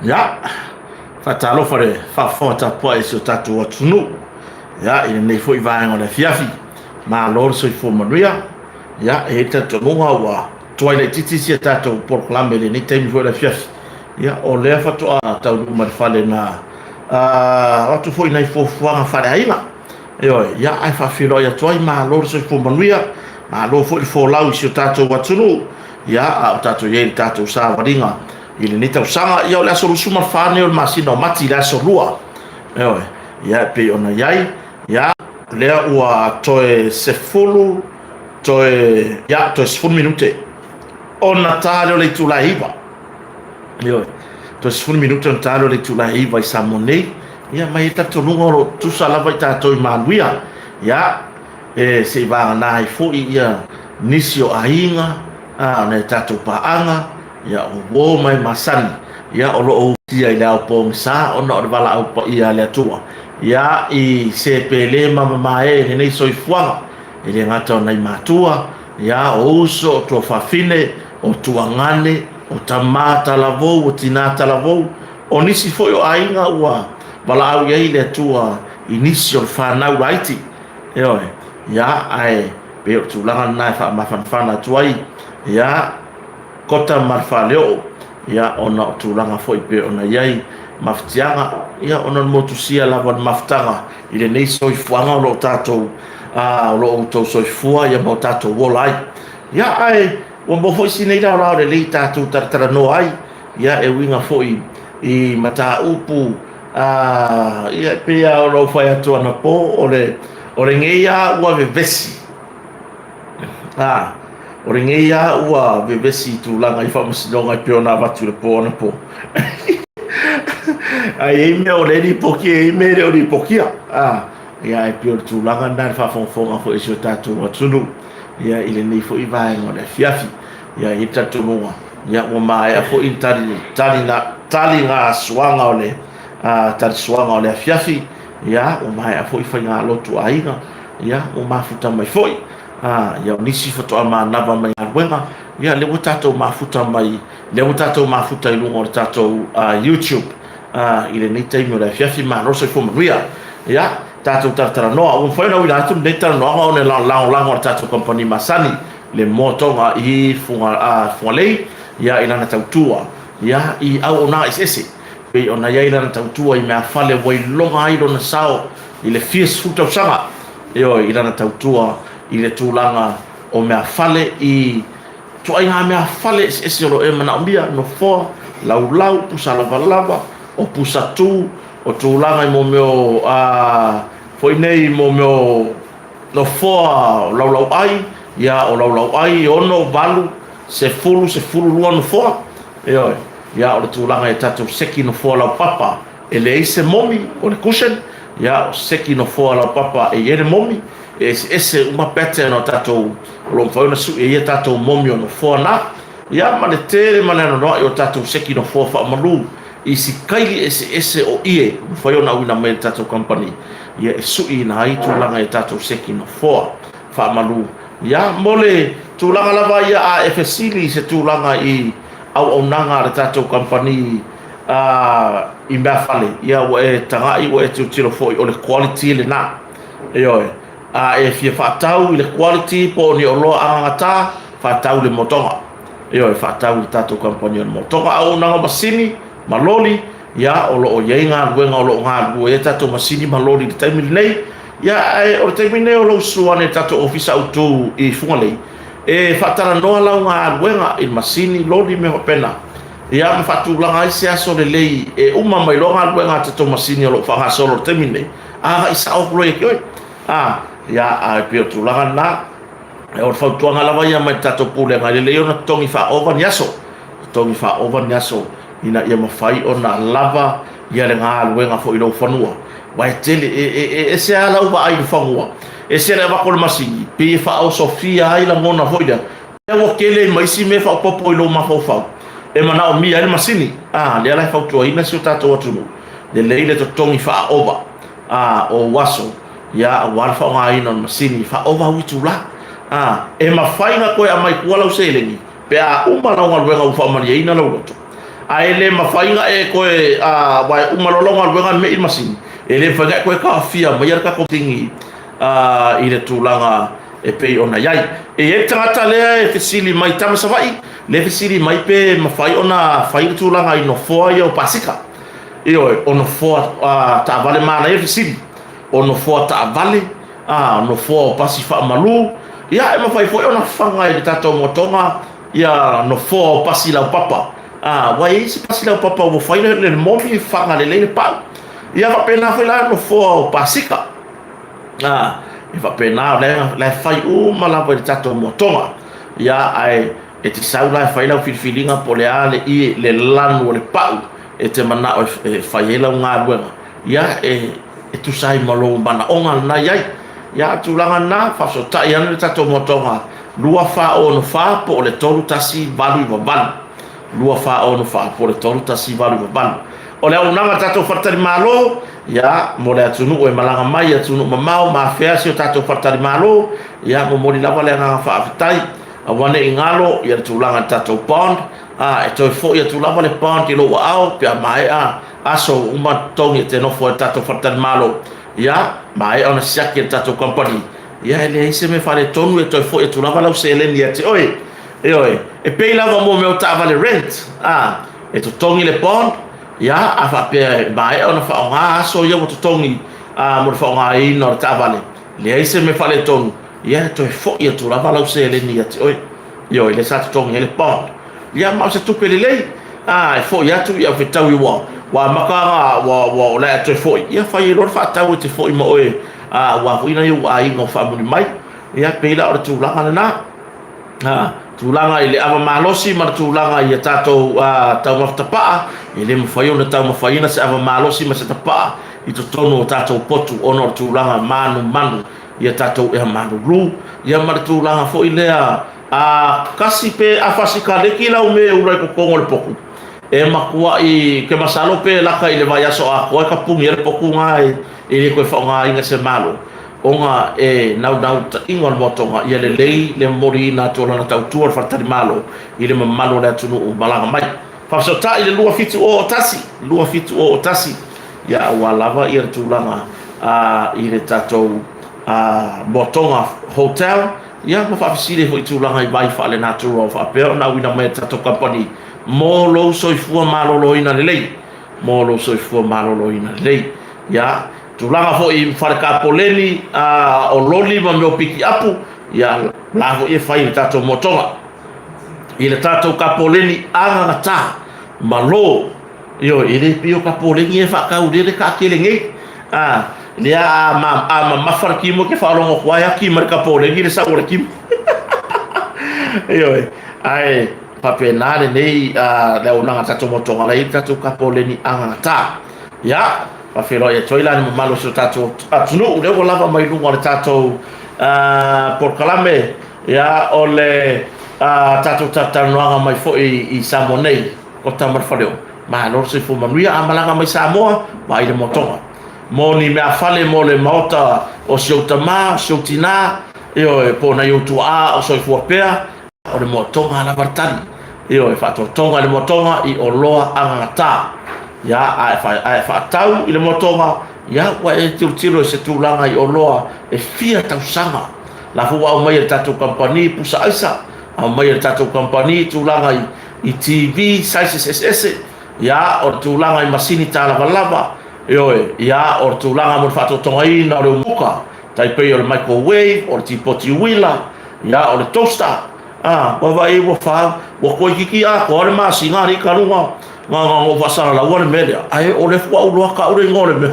Ia, faatalofa i le faafofoga tapuai a si o tatou atunuu, ia, i lenei foi vaega o le afiafi. Malo le soifua manuia. Ia, e i ai le talitonuga ua tuai laitiiti si a tatou polokalame i lenei taimi foi o le afiafi. Ia, o lea faatoa taunuu mai le fale na avatu foi nai fuafuaga faaleaiga. Ioe, ia, ae faafeiloai atu ai, malo le soifua manuia, malo foi le folau i si o tatou atunuu, ia, a o tatou i ai i le tatou savaliga i lenei tausaga. Ia, o le aso 24 lenei o le masina o Mati, le aso Lua. Ioe, ia, e pei ona i ai, ia, lea ua toe sefulu, toe, ia, toe 10 minute ona ta lea o le itula e 9. Ioe, toe 10 minute ona ta lea o le itula e 9 i Samoa nei. Ia, ma e i ai le talitonuga o lo o tutusa lava i tatou i manuia. Ia, e se i vagana ai foi ia nisi o aiga, a, o nai a tatou paaga, ia, o uo ma e masani, ia, o lo o usia i le ao pogisa ona o le valaau paia a le Atua, ia, i se pele ma mamae i lenei soifuaga, e le gata o nai matua, ia, o uso, o tuafafine, o tuagane, o tama talavou, o tina talavou, o nisi foi o aiga ua valaau i ai le Atua i nisi o le fanau laiti. Ioe, ia, ae pei o le tulaga lena e faamafanafana atu ai, ia, Kota ma le Faleoo, ia, ona o tulaga foi pei ona i ai mafatiaga, ia, ona o le motusia lava o le mafutaga i lenei soifuaga o lo o tatou, o lo o outou soifua ia ma o tatou ola ai. Ia, ae ua maua foi si nei laolao lelei tatou talatalanoa ai, ia, e uiga foi i mataupu, ia, e pei lava ona ou fai atu anapo, o lenei lava ua vevesi. A, o lenei lava ua vevesi i tulaga i faamasinoga e pei ona avatu i le po anapo. Ae i ai mea o lea e lipoti, e i ai mea e le o lipotia. A, ia ae pei o le tulaga lena i le faafogafoga foi a si o tatou atunuu, ia, i lenei foi vaega o le afiafi. Ia, e i ai le talitonuga, ia, ua maea foi le taliga suaga o le talisuaga o le afiafi, ia, ua maea foi faigalotu a aiga, ia, ua mafuta mai foi. Ia, o nisi faatoa manava mai galuega, ia lea ua tatou mafuta mai, lea ua tatou mafuta i luga o le tatou YouTube i lenei taimi o le afiafi. Malo le soifua manuia. Ia, tatou talatalanoa. Ua mafai ona uila atu lenei talanoaga ona e lagolago a le tatou kamupani masani, le Moatoga i Fugalei, ia, i lana tautua, ia, i auaunaga eseese. Pei ona i ai lana tautua i meafale ua iloga ai lona sao i le fia sefulu tausaga, ioe, i lana tautua i le tulaga o meafale i ituaiga meafale eseese o lo o e manaomia, nofoa, laulau, pusa lavalava, o pusa tu, o tulaga i mea o foi nei mo mea o nofoa o laulauai, ia o laulauai e 6, 8, 10, 12 nofoa, ioe, ia o le tulaga i tatou seki nofoa laupapa, e leai se momi o le cushion, ia o seki nofoa laupapa e i ai le momi, e eseese uma pattern o tatou, o lo o mafai ona sui ai a tatou momi o nofoa na, ia ma le tele ma le anoanoai o tatou seki nofoa faamalu i sikaili eseese o ie ua mafai ona auina mai e le tatou kamupani, ia e suiina ai tulaga i tatou seki nofoa faamalu. Ia, mo le tulaga lava ia a e fesili i se tulaga i auaunaga a le tatou kamupani i meafale, ia ua e tagai ua e tilotilo foi o le quality lena. Ioe, a e fia faatau i le quality po o ni oloa agagata, faatau i le motoga. Ioe, faatau i le tatou kamupani o le motoga. Auaunaga o masini ma loli, ia o lo o i ai galuega o lo o galulue ai tatou masini ma loli i le taimi lenei. Ia, ae o le taimi lenei o lou susu ane i le tatou ofisa autu i Fugalei, e faatalanoa lau galuega i masini, loli, mea faapena. Ia, ma faatulaga ai se aso lelei e uma mai loa galuega a tatou masini o lo o faagasolo i le taimi lenei, agai sao atu loa ia te oe. A, ia, ae pei o le tulaga lena. O le fautuaga lava ia mai le tatou Pulega, e lelei ona totogi faaova ni aso, totogi faaova ni aso ina ia mafai ona lava ia le galuega foi i lou fanua. Aua e tele, e, e, e ese lava lau vaai i le fanua, ese le avatu o le masini, pei e faaosofia ai lagona foi lea, ua tele ai ma isi mea faaopoopo i lou mafaufau e manaomia ai le masini. A, lea la e fautuaina si o tatou atunuu, lelei le totogi faaova a, o ou aso, ia, aua le faaaogaina o le masini, faaova au itula. A, e mafai ona toe aumai tua lau seleni pe a uma lau galuega ua faamalieina lau loto. Ae le mafai ona e toe, a, aua e uma loa lau galuega me'i le masini, e le mafai ona e toe taofia maia le tatou masini i le tulaga e pei ona i ai. E i ai le tagata lea e fesili mai tama Savaii, lea e fesili mai pe mafai ona fai le tulaga i nofoa ia o pasika. Ioe, o nofoa taavale manaia le fesili. O nofoa taavale, a, nofoa o pasi faamalu, ia e mafai foi ona faga i le tatou motoga ia nofoa o pasi laupapa. A, ua i ai isi pasi laupapa ua fai le momi faga lelei le pau. Ia faapena foi la nofoa o pasika. A, e faapena, o la e fai uma lava i le tatou motoga. Ia, ae e te sau la e fai lau filifiliga po o le a le ie, le lanu o le pau e te manao e fai ai lau galuega, ia, e tusa ai ma lou manaoga lena i ai. Ia, o le tulaga lena, faafesootai ane le tatou motoga 2464 po o le 3198, 2464 po o le 3198. O le auaunaga a le tatou faletalimalo, ia, mo le atunuu e malaga mai i atunuu mamao ma afea si o tatou faletalimalo, ia, momoli lava le agaga faafetai. Aua ne i galo ia le tulaga i le tatou bond, a, e toe foi atu lava le bond i lou aao pe a maea aso ua uma totogi e te nofo ai i le tatou faletalimalo. Ia, maea ona siaki e le tatou kamupani, ia e leai se mea faaletonu e toe foi atu lava lau seleni ia te oe. Ioe, e pei lava mo mea o taavale rent, a, e totogi le bond, ia, a faapea e maea ona faaaoga aso ia ua totogi a, mo le faaaogaina o le taavale, leai se mea faaletonu, ia e toe foi atu lava lau seleni ia te oe. Ioe, lea sa totogi ai le bond. Ia, ma o se tupe lelei, a, e foi atu, ia fetaui ua, ua amata ona, ua, ua, o le a toe foi, ia fai ai loa le faatau e te foi ma oe, a, aua foi nai ou aiga o faamuli mai. Ia, pei la o le tulaga lena. A, tulaga i le ava malosi ma le tulaga i a tatou taumafa tapaa, e le mafai ona taumafaina se ava malosi ma se tapaa i totonu o tatou potu ona o le tulaga manumanu i a tatou ea malulu, ia ma le tulaga foi lea a kasi pe a fasikaleki lau me e ula i totonu o le potu, e matuai ke masalo pe laka i le vaiaso atoa e tapuni ai le potu na e le toe faaaogaina e se malo. Ona e naunautaiga o le moatoga ia lelei le momoliina atu o lana tautua o le faletalimalo i le mamalu o le atunuu malaga mai. Faafesootai i le 2701, 2701, ia aua lava ia le tulaga i le tatou moatoga hotel, ia ma faafesili ai foi i tulaga i vai faalenatura o faapea ona auina mai e le tatou kamupani mo lou soifua maloloina lelei, mo lou soifua maloloina lelei. Ia, tulaga foi i fale kapoleni, o loli ma mea o pikiapu, ia, la foi e fai i le tatou moatoga. I le tatou kapoleni agagata, malo, ioe, e le pei o kapoleni ia e faatau lele taatele nei. A, lea a, a mamafa le timo e te faalogo atu ai ati mai le kapoleni le sau o le timo. Ioe, ae faapena lenei le auaunaga a le tatou moatoga la e i ai le tatou kapoleni agagata. Ia, faafeiloai atu ai la i le mamalu o si o tatou atunuu, lea ua lava mai luga o le tatou polokalame, ia, o le tatou talatalanoaga mai foi i Samoa nei, Kota ma le Faleo. Malo le soifua manuia, a malaga mai Samoa, vaai le moatoga. Mo ni meafale mo le maota o si ou tama, o si ou tinā, ioe, po o nai ou tuaa o soifua pea, o le moatoga lava le tali. Ioe, faatoatoga i le moatoga i oloa agagata. Ia, a e, a e faatau i le moatoga, ia, ua e tilotilo i se tulaga i oloa e fia tausaga. La foi ua aumai e le tatou kamupani pusa aisa, aumai e le tatou kamupani tulaga i, i TV sizes eseese, ia, o le tulaga i masini tālavalava, ioe, ia, o le tulaga mo le faatotogaina o le umuka, tai pei o le microwave, o le tipoti uila, ia, o le toaster, a, ua vaai ua fa, ua toeitiiti atoa le masina alii talu na, na, na, na ou faasalalaua le mea lea, ae o lea faatoa ou iloa tau le igoa o le mea.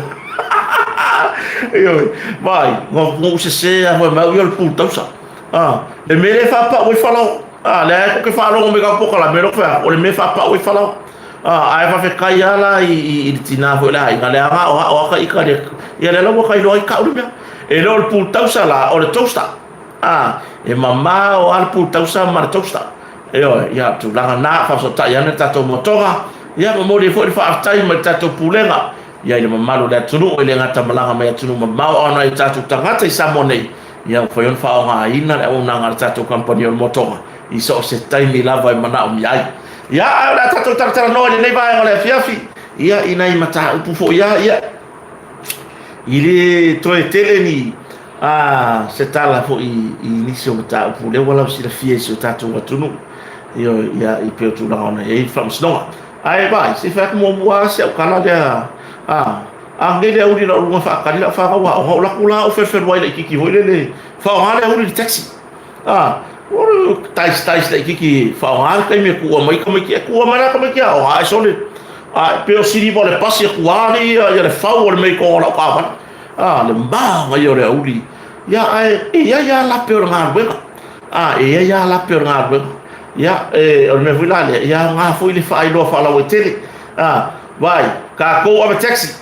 Ioe, vaai, na, na ou sese lava fai mai au ia o le pultausa. A, le mea lea e faapau ai falaoa. A, lea e tou te faalogo mai i kau polokalame, lea ou te fai atu, o le mea e faapau ai falaoa. A, ae faafetai lava la i, i, i le tina foi o le aiga, leaga o a, o a ta ita le, ia lea la ua ta iloa ai tau le mea. E le o le pultausa la, o le toaster. A, e mamao lava le pultausa ma le toaster. Ioe, ia, o le tulaga lena, faafesootai ane le tatou motoga, ia, momoli ai foi le faafetai mai le tatou Pulega, ia, i le mamalu o le atunuu, e le gata malaga mai atunuu mamao, a o nai o tatou tagata i Samoa nei, ia, ua mafai ona faaaogaina le auaunaga a le tatou kamupani o le motoga i so o se taimi lava e manaomia ai. Ia, ae o le a tatou talatalanoa i lenei vaega o le afiafi, ia, i nai mataupu foi lava, ia, i le toe tele ni A, se tala foi i nisi o mataupu lea ua lausilafia i si o tatou atunuu, ioe, ia, i pei o tulaga ona i ai le faamasinoga. Ae vaai, se i fai atu muamua lava si au tala lea, a, a nei le auli lau luga faatali lau fanau aoga, o latou la ou felufeluai laitiiti foi lele, faaaoga le auli i le taxi. A, o le tais tais laitiiti faaaoga le taimi e tuua mai tamaiti, e tuua mai la tamaiti aoga, ae sole, a, e pei o siliva o le pasi e tuua alii ia le fau o le mea i totonu o lau taavale. A, le manaia o le auli. Ia, ae e i ai lava lape o le galuega. A, e i ai lava lape o le galuega. Ia, e, o le mea foi la lea, ia aoga foi le faailoa faalauaitele. A, vaai, tatou ave taxi.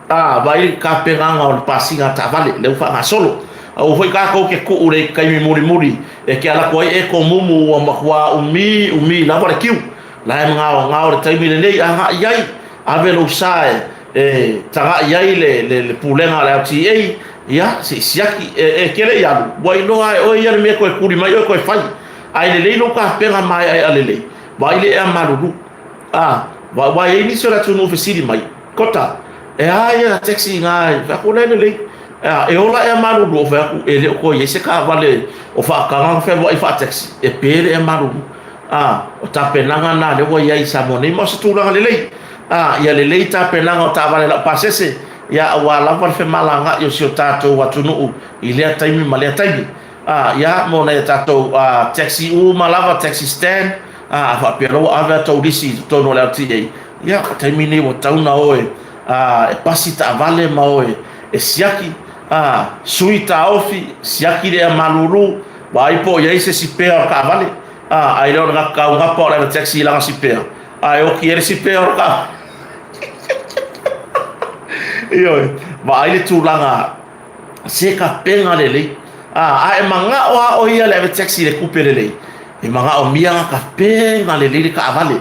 A, vaai le tapenaga o le pasiga a taavale, lea ua faagasolo. Aua foi tatou te tuu i le taimi mulimuli e te alu atu ai e tomumu ua matua umi umi lava le kiu. La e magaogao le taimi lenei, agai i ai, ave lou sa e e tagai ai le, le, le pulega a le LTA, ia, se i siaki, e, e te le i alu, ua iloa e oe ia le mea toe tuli mai oe toe fai. Ae lelei lou tapena maeaea lelei, vaai le ea malulu. A, aua e i ai nisi o le atunuu fesili mai, Kota, e a ia taxi i gā, fai atu, o la e lelei. A, e ola ea malulu, ou fai atu, e le o toe i ai se taavale o faataga ona fealuai faa-taxi, e pe le ea malulu. A, o tapenaga na lea ua i ai i Samoa nei, ma o se tulaga lelei. A, ia lelei tapenaga o taavale laupasese, ia aua lava le femalagaai o si o tatou atunuu i lea taimi ma lea taimi. A, ia, mo nai a tatou a, taxi uma lava, taxi stand, a, a faapea loa ua ave a tou lisi i totonu o le LTA, ia, o taimi nei ua tatau ona o e, a, e pasi taavale ma o e, e siaki, a, sui taofi, siaki le ea malulu, vaai po o i ai se sipea o le taavale, a, ae le o le taugapa o le ave taxi i lana sipea, a e oti ai le sipea o le taavale. Ioe, vaai le tulaga se tapena lelei. A, a e manao lava oe ia le ave taxi i le tupe lelei, e manaomia na tapena lelei le taavale.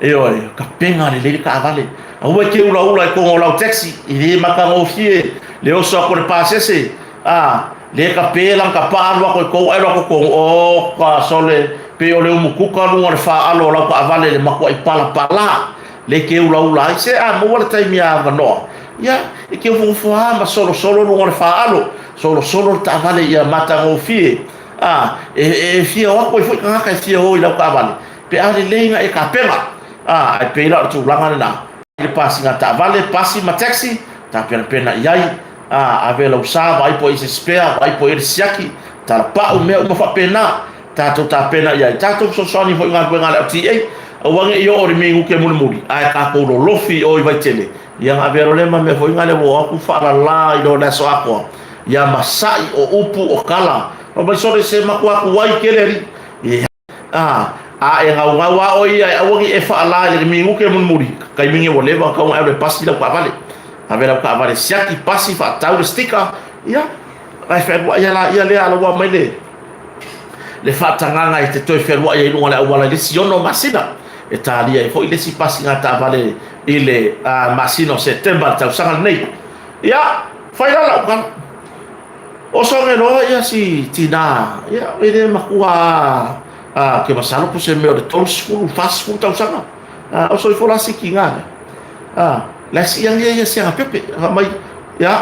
Ioe, tapena lelei le taavale. Aua e te ulaula i totonu o lau taxi, e le matagofie le oso atu o le pasese. A, le ka pe lana ka pa alu ako i kou alu ako kou, o ka sole, pe o le umu kuka lunga o le whaalo o lau ka avale le makua i pala pala, le ke ula ula ai, se a maua le taimi a avanoa. Ia, e ke ufo a ma solo solo lunga o le whaalo, solo solo le taavale ia matagofie. A, e, e fia o aku ai foi kangaka e fia o i lau kaavale, pe a lelei nga e kapena. A, ai pei la o le tulaga lena. I le pasiga taavale, pasi ma taxi, tapenapena i ai, a, ave lau sa, vaai po o i ai se spare, vaai po o i ai le siaki, talapau, mea uma faapena, tatou tapena i ai. Tatou fesoasoani foi i galuega a le LTA, aua ne i oo i le minuke mulimuli, ae tatou lolofi i o i Vaitele, ia ona avea loa lea ma mea foi lea ua o atu faalala i lo le aso atoa, ia masa'i o upu o tala, fai mai sole se matua tuai tele alii. A, a e gaugau a oe ia e aua ne i e faalā i le minuke mulimuli, taimi nei ua leva ona tatau ona e alu e pasi lau taavale. Ave lau taavale siaki, pasi, faatau le sticker, ia, ona e fealuai lava laia lea ala ua aumai le, le faatagaga e te toe fealuai ai i luga o le auala i le isi 6 masina. E talia ai foi le isi pasiga taavale i le masina o Setema i le tausaga lenei. Ia, fai la lau tala. Oso ane loa ia si tinā, ia, e le matua a, ke masalo po se mea o le 30, 40 tausaga. A, oso ifo la si tinā lea. A, la e sii ane ia si ana pepe. Fai mai, ia,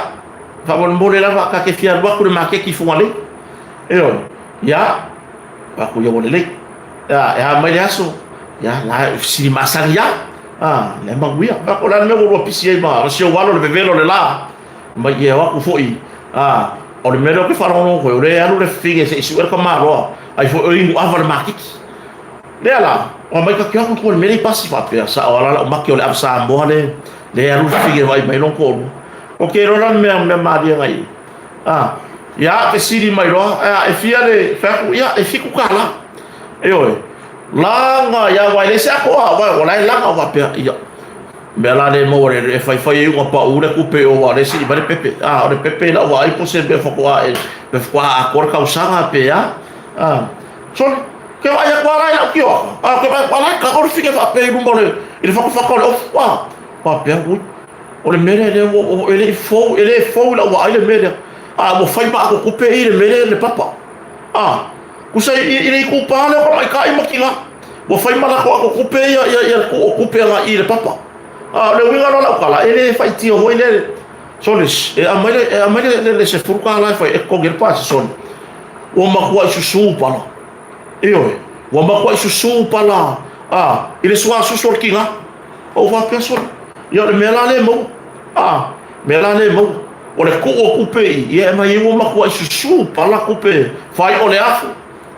faamolemole lava ta te fia alu atu i le maketi i Fugalei. Ioe, ia, fai atu ia ua lelei. Ia, e a mai le aso, ia, la e fesili masani lava. A, la e manuia. Fai atu, o le a le mea ua lua pisi ai ma si ou alo i le vevela o le la? Mai e o atu foi, a, o le mea lea ou te faalogologo atu ai, o lea e alu le fafine se i sue le tamaloa, ai foi o inu ava le maketi. Lea la, ua mai ta te o atu tua i le mea lea i pasi faapea, sao lava la lau make o le ava Samoa lea, lea e alu le fafine e vaai mai lona toalua. Ou te iloa la le mea, mea malie na i ai. A, ia, fesili mai loa, a, e fia le, fai atu, ia, e $7. Ioe, laga ia, aua e leai se atoa, aua o la e laga, ou faapea, ia, mea la le maua le e faifai ai una pau le kupe o wa le sii mai le pepe. A, o le pepe i lau vaai po se mea faatoa e, pe faatoa atoa le tausaga pe a. A, sole, ke vaai atu lava la i lau tioata. A, ke vaai atu lava la e kaka le fine faapea i luma o le, i le fatafata o le ofu. A, faapea, ui, o le mea lea lea ua, e le i fou, e le fou i lau vaai le mea lea. A, ua fai ma ato tupe i le mea lea i le papa. A, tusa i le itupa lea o tamaitai ma tina. Ua fai ma latou ato tupe ia, ia, ia le tuu o tupe agai i le papa. A, o le uiga la o lau tala, e le faitio foi le, sole, e aumai le, e aumai le, le, le $10 e fai, e totogi ai le pasi, sole. Ua matuai susu pala. Ioe, ua matuai susu pala, a, i le suasusu o le tiga. Ou faapea, sole, ia o le mea la lea e maua. A, mea la lea e maua. O le tuu o tupe i, ia e aumai ai ua matuai susu pala tupe, fai o le afu.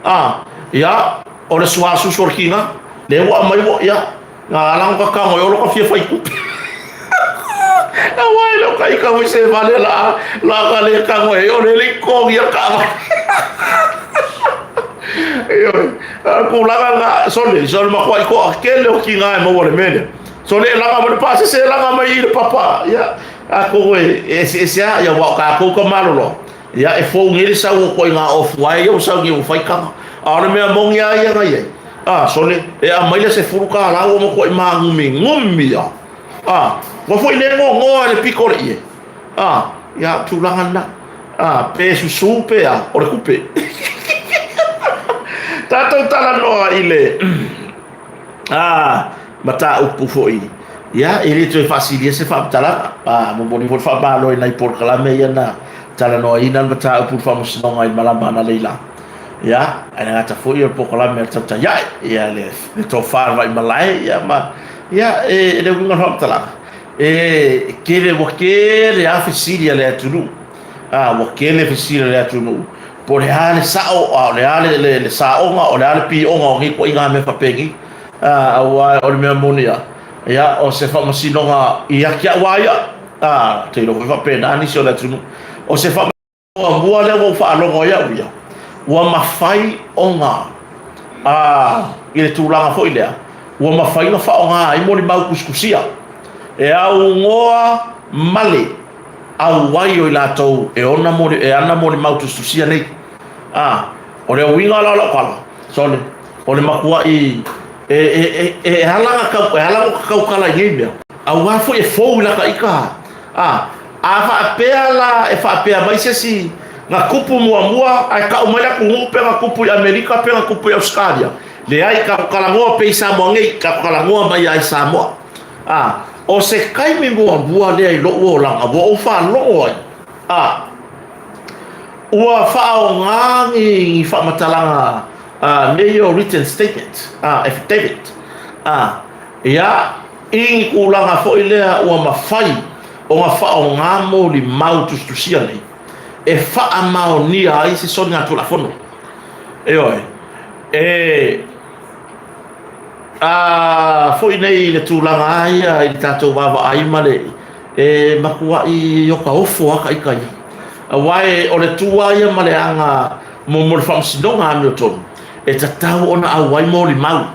A, ia, o le suasusu o le tiga, lea ua aumai ua, ia, na ala ona kakago e olo ka fia fai tupe. Aua e le o ka ika foi se vale la, la ka le kago e o le le totogi a taavale. Ioe, a o le tulaga lena, sole, sole matuai toatele o tiga e maua i le mea lea. Sole e laga mai le pasese, e laga mai i le papa, ia, atonu e eseese lava, ia aua o tatou ka malolo, Ia, e fou nei le sau o ituaiga ofu ae ia ua sau nei ua fai kava. A o le mea moni lava ia na i ai, a, sole, e aumai le $10 ua matuai māgumigumi lava. A, ua foi le gogoa i le pito o le ie. A, ia, o le tulaga lena. A, pe susu pe a, o le tupe. Tatou talanoa i le a, mataupu foi, ia, e le toe faasilia se faamatalaga. A, momoli foi le faamalo i nai polokalame ia na talanoaina le mataupu i le Faamasinoga i le malama analeila. Ia, ae le gata foi o le polokalame a le Tautai Ae, ia, le, le tofa a le Vaimalae, ia, ma, ia, e, le uiga o le faamatalaga, e tele, ua tele lava fesili a le atunuu. A, ua tele fesili a le atunuu, po o le a le sao, a o le a le, le, le saoga, o le a le pioga o nei ituaiga mea faapenei. A, aua o le mea moni lava, ia, o se faamasinoga ia te au lava ia, a, ou te iloa foi faapena nisi o le atunuu. O se faamasinoga muamua lea ua ou faalogo ai au ia, ua mafai ona, a, i le tulaga foi lea, ua mafai ona faaaoga ai molimau tusitusia e aunoa ma le auai o i latou e ona moli, e ana molimau tusitusia nei. A, o le uiga la o lau tala, sole, o le matuai e, e, e, e ala ona tau, e ala ona tautala i nei mea, aua foi e fou i lata ita. A, a faapea la e faapea mai se isi, Na tupu muamua ae tau mai le atunuu pe na tupu i Amerika pe na tupu i Ausetalia, leai, tatou talanoa pea i Samoa nei, tatou talanoa mai lava i Samoa. A, o se taimi muamua lea i lou olaga ua ou faalogo ai, a, ua faaaoga ni faamatalaga a, mea ia o written statement, a, affidavit, a, ia, i ni tulaga foi lea ua mafai ona faaaoga molimau tusitusia nei e faamaonia ai se soligatulafono. Ioe, e a foi nei i le tulaga lava ia i le tatou vaavaai ma le e matuai otaofo lava ita ia. Aua o le tu lava ia ma le aga mo le faamasinoga amiotonu, e tatau ona auai molimau.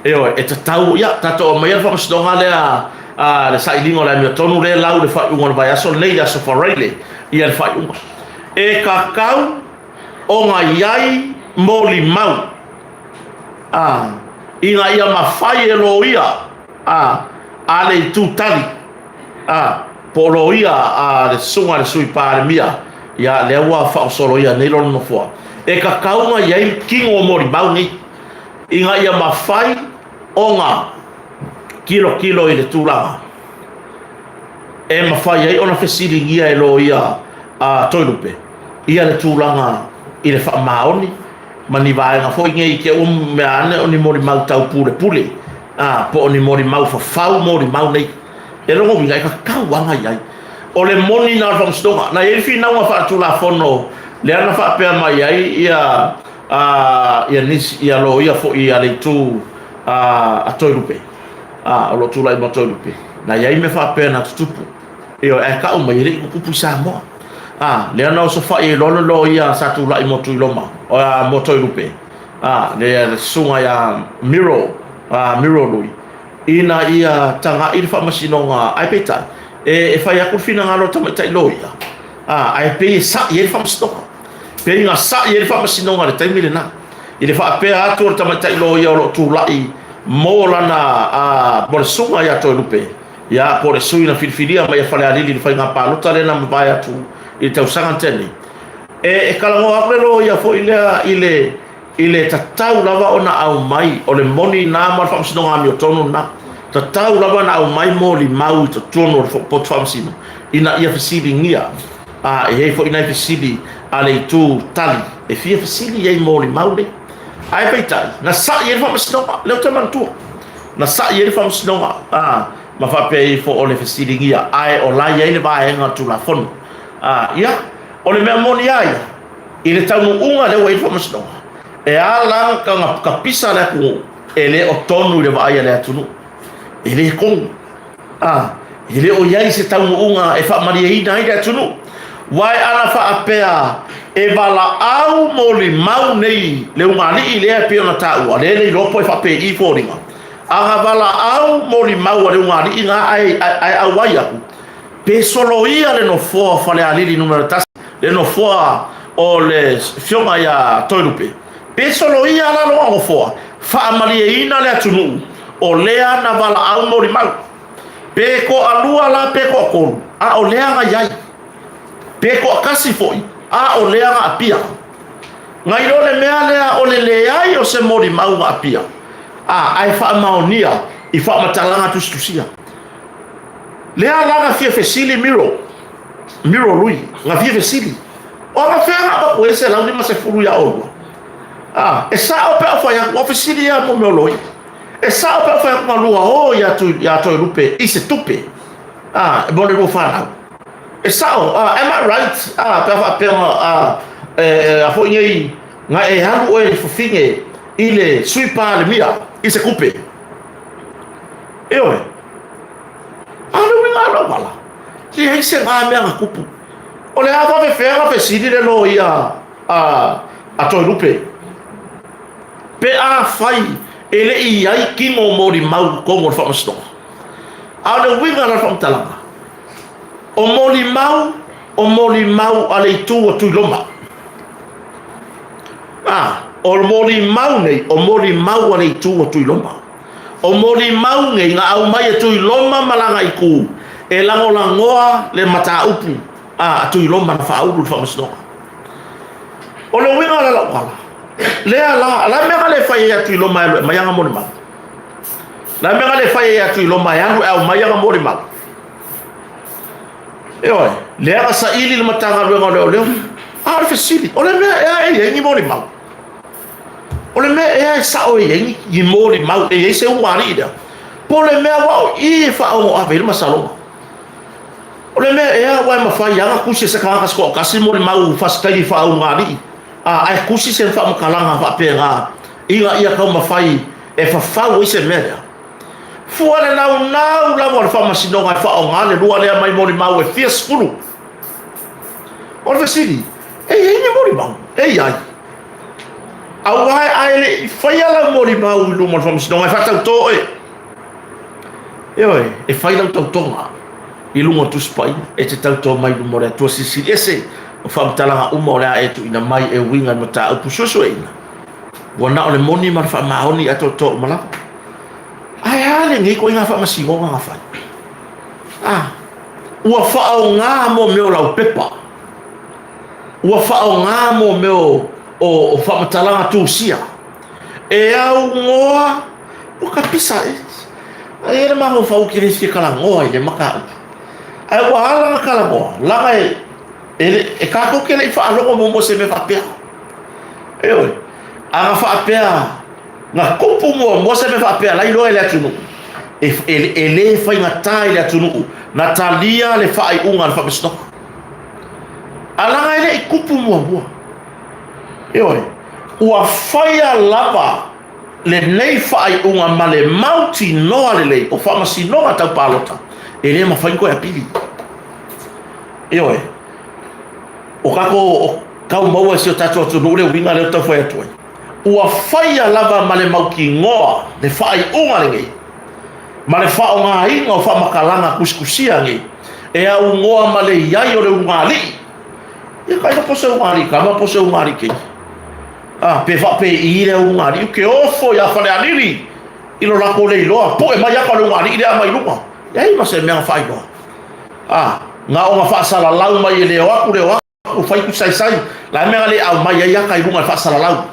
Ioe, e tatau, ia, tatou aumaia le faamasinoga lea a le sailiga o le amiotonu lea e lau i le faaiuga o le vaiaso lenei, le aso Faraile, ia le faaiuga. E tatau ona i ai molimau, a, ina ia mafai e loia a, a le itu tali, a, po o loia a le susuga i le Sui Palemia, ia, lea ua faaosoloia nei lona nofoa. E tatau ona i ai tino o molimau nei. Ina ia mafai ona tilotilo i le tulaga e mafai ai ona fesiligia e loia a Toelupe ia le tulaga i le faamaoni ma ni vaega foi nei i te i ua mea ane o ni molimau tau pulepule, a, po o ni molimau fafau molimau nei. E lona uiga e tatau lava ona i ai. O le moni lena o le faamasinoga. Na i ai le finauga faaletulafono lea na faapea mai ai ia a ia nisi ia loia foi a le itu a a Toelupe a o lo o tulai mo Toelupe na i ai mea faapea na tutupu ioe ae tau mai e le i tutupu i Samoa a lea na osofai ai loa le loia sa tulai mo Tuiloma a mo Toelupe a le le susuga ia Miro a Miro Lui ina ia tagai le faamasinoga ae peitai e, e fai atu le finagalo o le tamaitai loia a ae pei e sa'i ai le faamasinoga. Pei na sa'i ai le faamasinoga i le taimi lena, i le faapea atu o le tamaitai loia o lo o tulai mo lana, a, mo le susuga ia Toelupe, ia, po o le sui na filifilia mai e Falealili i le faiga palota lea na mavae atu i le tausaga na tea nei. E, e talanoa atu le loia foi lea i le, i le tatau lava ona aumai, o le moni lena ma le faamasinoga amiotonu lena, tatau lava ona aumai molimau i totonu o le poto faamasino ina ia fesiligia. A e i ai foi nai fesili a le itu tali e fia fesili i ai molimau nei. Ae peitai, na sa'i ai le faamasinoga, lea ou te manatua. Na sa'i ai le faamasinoga, a, ma faapea ifo o le fesiligia, ae o la e i ai le vaega o le Tulafono. A, ia, o le mea moni lava ia, I le taunuuga lea ua i ai le faamasinoga, e ala ona kapisa le atunuu, e le o tonu i le vaai a le atunuu. E le tonu. A, e le o i ai se taunuuga e faamalieina ai le atunuu. Uae ana faapea e valaau molimau nei le ugaalii lea e pei ona taua, lea e le iloa po e faapei foliga. Ana valaau molimau a le ugaalii na ae, ae auai atu, Pe soloia le nofoa o Falealili Nu.1, le nofoa o le Afioga ia Toelupe, pe soloia la lona nofoa, faamalieina le atunuu o lea na valaau molimau. Pe toalua la pe toatolu, a o lea na i ai. Pe toatasi foi, a o lea na apia. Na i lo le mea lea o le leai o se molimau na apia, a, ae faamaonia i faamatalaga tusitusia. Lea la na fia fesili Miro, Miro Lui, na fia fesili, o anafea na avatu ai 150 ia oulua? Ah, e sao pe a ou fai atu, ua fesili ia mo mea o loia. E sao pe a ou fai atu na lua o ia tu ia Toelupe i se tupe, ah, mo le lua fanau. E sao, ah, am I right? Ah, pe a faapea na, ah, e, a foi nei, na e alu oe i fafine i le Sui Palemia i se kupe. Ioe. A o le uiga o lau vala, leai se ga mea na tupu. O le a faafefea na fesili le loia a, a Toelupe, pe afai e le i i ai kino o molimau i totonu o le faamasinoga. A o le uiga la o le faamatalaga, o molimau, o molimau a le itu a Tuiloma. A, o molimau nei, o molimau a le itu a Tuiloma. O molimau nei na aumai e Tuiloma ma lana itu e lagolagoa le mataupu a Tuiloma na faaulu i le faamasinoga. O le uiga o le lau tala, lea la, la mea na le fai ai atu i Roma e alu e aumai ana molimau. La mea na le fai ai atu i Roma e alu e aumai ana molimau. Ioe, lea na saili le Matagaluega o Leoleo. A o le fesili, o le mea ea e i ai ni molimau? O le mea ea e sao e i ai ni molimau e i ai se ulugalii lea? Po o le mea ua o i e faaono ave i le masaloga? O le mea ea ua e mafai lava ona tusi e se tagata se toatasi molimau faasitaili faaulugalii, a ae tusi se faamatalaga faapena ina ia taumafai e fafau ai se mea lea? Fua le naunau lava o le faamasinoga e faaaoga le lua lea mai molimau e fia sefulu. O le fesili, e i ai ni molimau? E i ai. Aua a e le i faia lau molimau i luma o le faamasinoga e faatauto oe. Ioe, e fai lau tautoga i luga o Tusi Paia, e te tauto mai i luma o le Atua Silisili Ese, o faamatalaga uma o le a e tuuina mai e uiga i mataupu suesueina, ua na o le moni ma le faamaoni atoatoa uma lava. Ae a lenei ituaiga faamasinoga na fai? A, ua faaaoga mo mea o laupepa, ua faaaoga mo mea o, o, o faamatalaga tusia, e aunoa ua ka pisa e. Ai e le mafaufau ke le fia talanoa i le mataupu. Ae ua ala na talanoa, laga e, e, e kākou ke le i faalogo muamua se mea faapea. Ioe, a na faapea, na tupu muamua se mea faapea la iloa e le atunuu, e, e, e le faigata i le atunuu na talia le faaiuga a le faamasinoga. A laga e le i tupu muamua. Ioe, ua faia lava lenei faaiuga ma le mautinoa lelei o faamasinoga tau palota e le mafai ona toe apili. Ioe, o tatou o tau maua e si o tatou atunuu le uiga lea ou te tau fai atu ai. Ua faia lava ma le mautinoa le faaiuga lenei ma le faaaogaina o faamatalaga tusitusia nei e aunoa ma le i ai o le ulugalii. Ia kai po se ulugalii tama po se ulugalii keiki. A, pe faapei le ulugalii ke ofo iā Falealili i lo latou le iloa, pue mai aka o le ulugalii lea mai luga. Leai ma se mea na faailoa. A, na ona faasalalau mai e le o atu le o atu fai tusaisai, la mea na le aumai ai aka i luga i le faasalalau.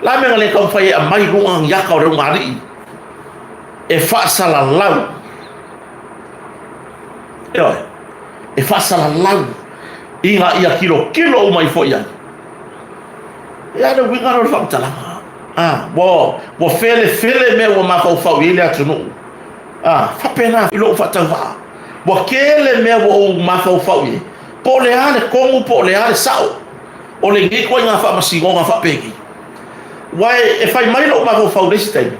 La mea na le taumafai e aumai i luga ni aka o le ulugalii e faasalalau. Ioe, e faasalalau ina ia tilotilo uma ifo i ai. Ia le uiga lea o le faamatalaga. A, ua, ua felefele mea ua mafaufau i ai le atunuu. A, faapena i lou faatauvaa. Ua tele mea ua ou mafaufau i ai. Po o le a le tonu, po o le a le sao o lenei ituaiga faamasinoga faapenei. Aua e fai mai lou mafaufau i le isi taimi,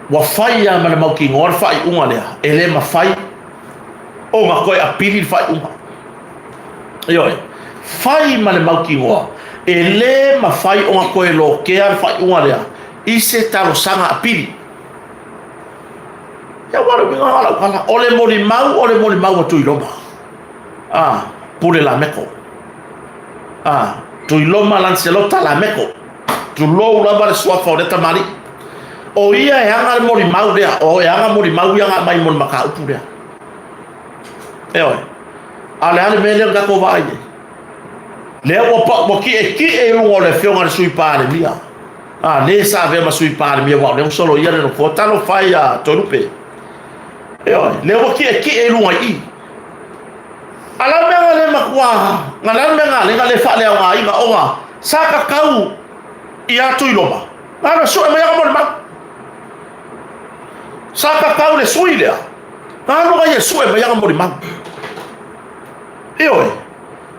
ua fai lava ma le mautinoa le faaiuga lea, e le mafai ona toe apili le faaiuga. Ioe, fai ma le mautinoa, e le mafai ona toe lotea le faaiuga lea i se talosaga apili. Ia ua le uiga o lau tala, o le molimau, o le molimau a Tuiloma. A, Pule Lameko. A, Tuiloma Lancelota Lameko. Tulou lava le suafa o lea tamalii. O ia e ana le molimau lea, o e ana molimau ia na aumai mo le mataupu lea. Ioe. A o le a le mea lea na tatou vaai ai? Lea ua pau, ua ki'eki'e i luga o le afioga i le Sui Palemia. A, le sa avea ma Sui Palemia aua o lea ua soloia le nofoa. Talofa e ia Toelupe. Ioe, lea ua ki'eki'e i luga i i. A la mea na le matua, na le mea na le na le faaleaogaina ona sa tatau ia Tuiloma, na na sue mai ana molimau. Sa tatau le sui lea, na alu ai e sue mai ana molimau. Ioe,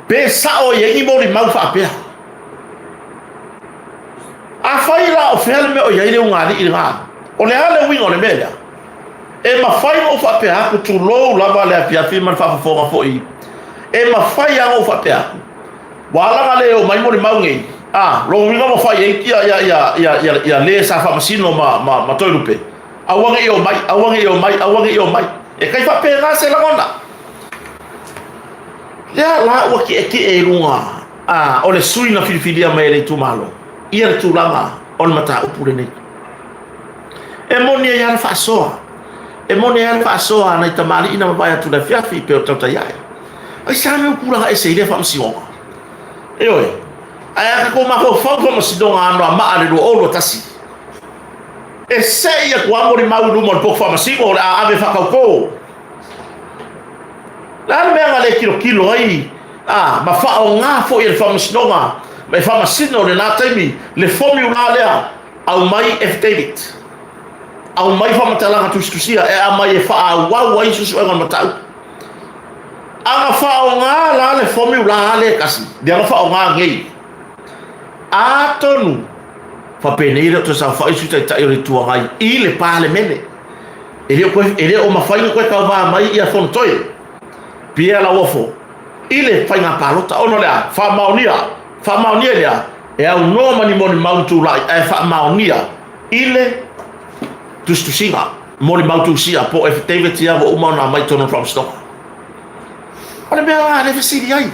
pe sao e i ai ni molimau faapea. Afai la o fea le mea o i ai le ulugalii lena, o le a le uiga o le mea lea? E mafai ona ou faapea atu, tulou lava le afiafi ma le faafofoga foi, e mafai lava ona ou faapea atu, ua ala ona le omai molimau nei, a, lona uiga ua fai ai ia, ia, ia, ia, ia, ia le sa faamasino ma, ma, ma Toelupe, aua ne i omai, aua ne i omai, aua ne i omai. E tai faapena se lagona. Lea la ua ki'eki'e i luga a, o le sui na filifilia mai e le itumalo ia le tulaga o le mataupu lenei. E moni ai lava le faasoa. E moni ai lava le faasoa a nai tamalii na mavae atu i le afiafi pei o le tautai ae. Aisea mea ua tulaga ese i lea faamasinoga? Ioe. Ae a tatou mafaufau i faamasinoga Anoamaa i le 2021, e sei atu lava molimau i luma o le poto faamasino o le a ave e faatauto. O le a le mea na le tilotilo ai a, ma faaaoga foi e le faamasinoga ma e faamasino i lena taimi le formula lea, aumai affidavit, aumai faamatalaga tusitusia e aumai e faaauau ai suesuega o le mataupu. A na faaaoga la le formula lea e tasi, lea na faaaoga nei, atonu faapenei e le o toe saofai le Sui Taitai o le Itu Agai i le Palemene. E le o, toe, e le o mafai ona toe tauva mai ia Fonotoe Pierre Lauofo i le faiga palota ona o le a? Faamaonia, faamaonia i le a? E aunoa ma ni molimau na tulai ae faamaonia i le tusitusiga, molimau tusia po o affidavit ia ua uma ona aumai i totonu o le faamasinoga. O le mea la lea e fesili ai,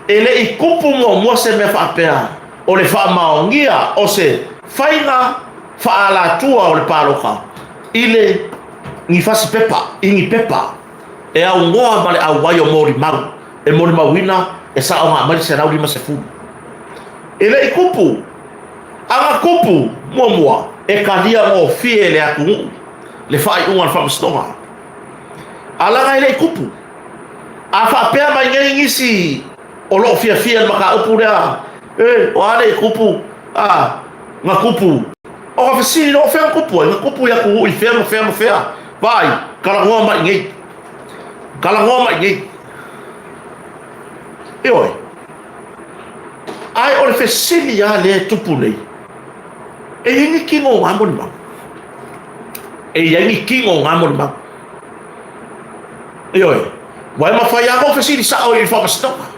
e le i tupu muamua se mea faapea o le faamaonia o se faiga faaalatua o le palota i le ni fasi pepa, i ni pepa e aunoa ma le auai o molimau e molimauina e saoga mai le 150. E le i tupu. A na tupu muamua, e talia gofie e le atunuu le faaiuga a le faamasinoga. A laga e le i tupu. A faapea mai nei nisi o lo o fiafia i le mataupu lea, e, o a le i tupu, a, na tupu. O ka fesili loa, o fea na tupu ai? Na tupu i atunuu i fea ma fea ma fea. Vaai, talanoa mai i nei. Talanoa mai i nei. Ioe. Ae o le fesili lava lea e tupu nei, e i ai ni kino o ngā molimau? E i ai ni kino o ngā molimau? Ioe, ua e mawhai a kou fesili sao i whamasinoga.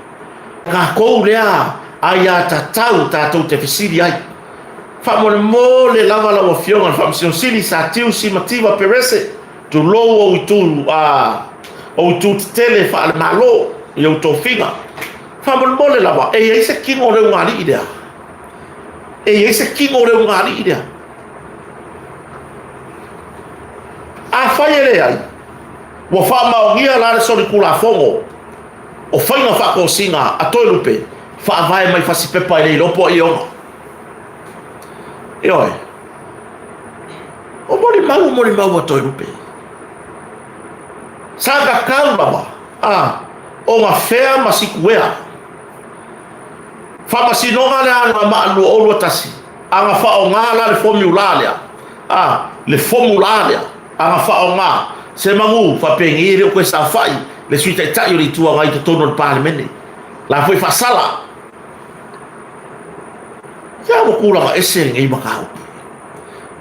Kākou lea ai a tatau tātou te fesili ai. Faamolemole lava lau Afioga i le Faamasino Sili Satiu Simativa Perese, tulou ou itu, a, ou itu tetele faale-Malo i ou tofiga. Faamolemole lava, e i ai se kino o le ugaalii lea? E i ai se kino o le ugaalii lea? Afai e leai, ua faamaonia la le solitulafono o faiga faatosina a Toelupe, faavae mai fasipepa e le iloa po o ai e ona. Ioe. O molimau, o molimau a Toelupe. Sa tatau lava, a, o gafea ma sikuea. Faamasinoga lea a 2021, a na faaaoga la le formula lea, a, le formula lea, a na faaaoga, se manu faapenei e le o toe saofai le Sui Taitai o le Itu Agai i totonu o le Palemene. La foi faasala. Ia ua tulaga ese lenei mataupu.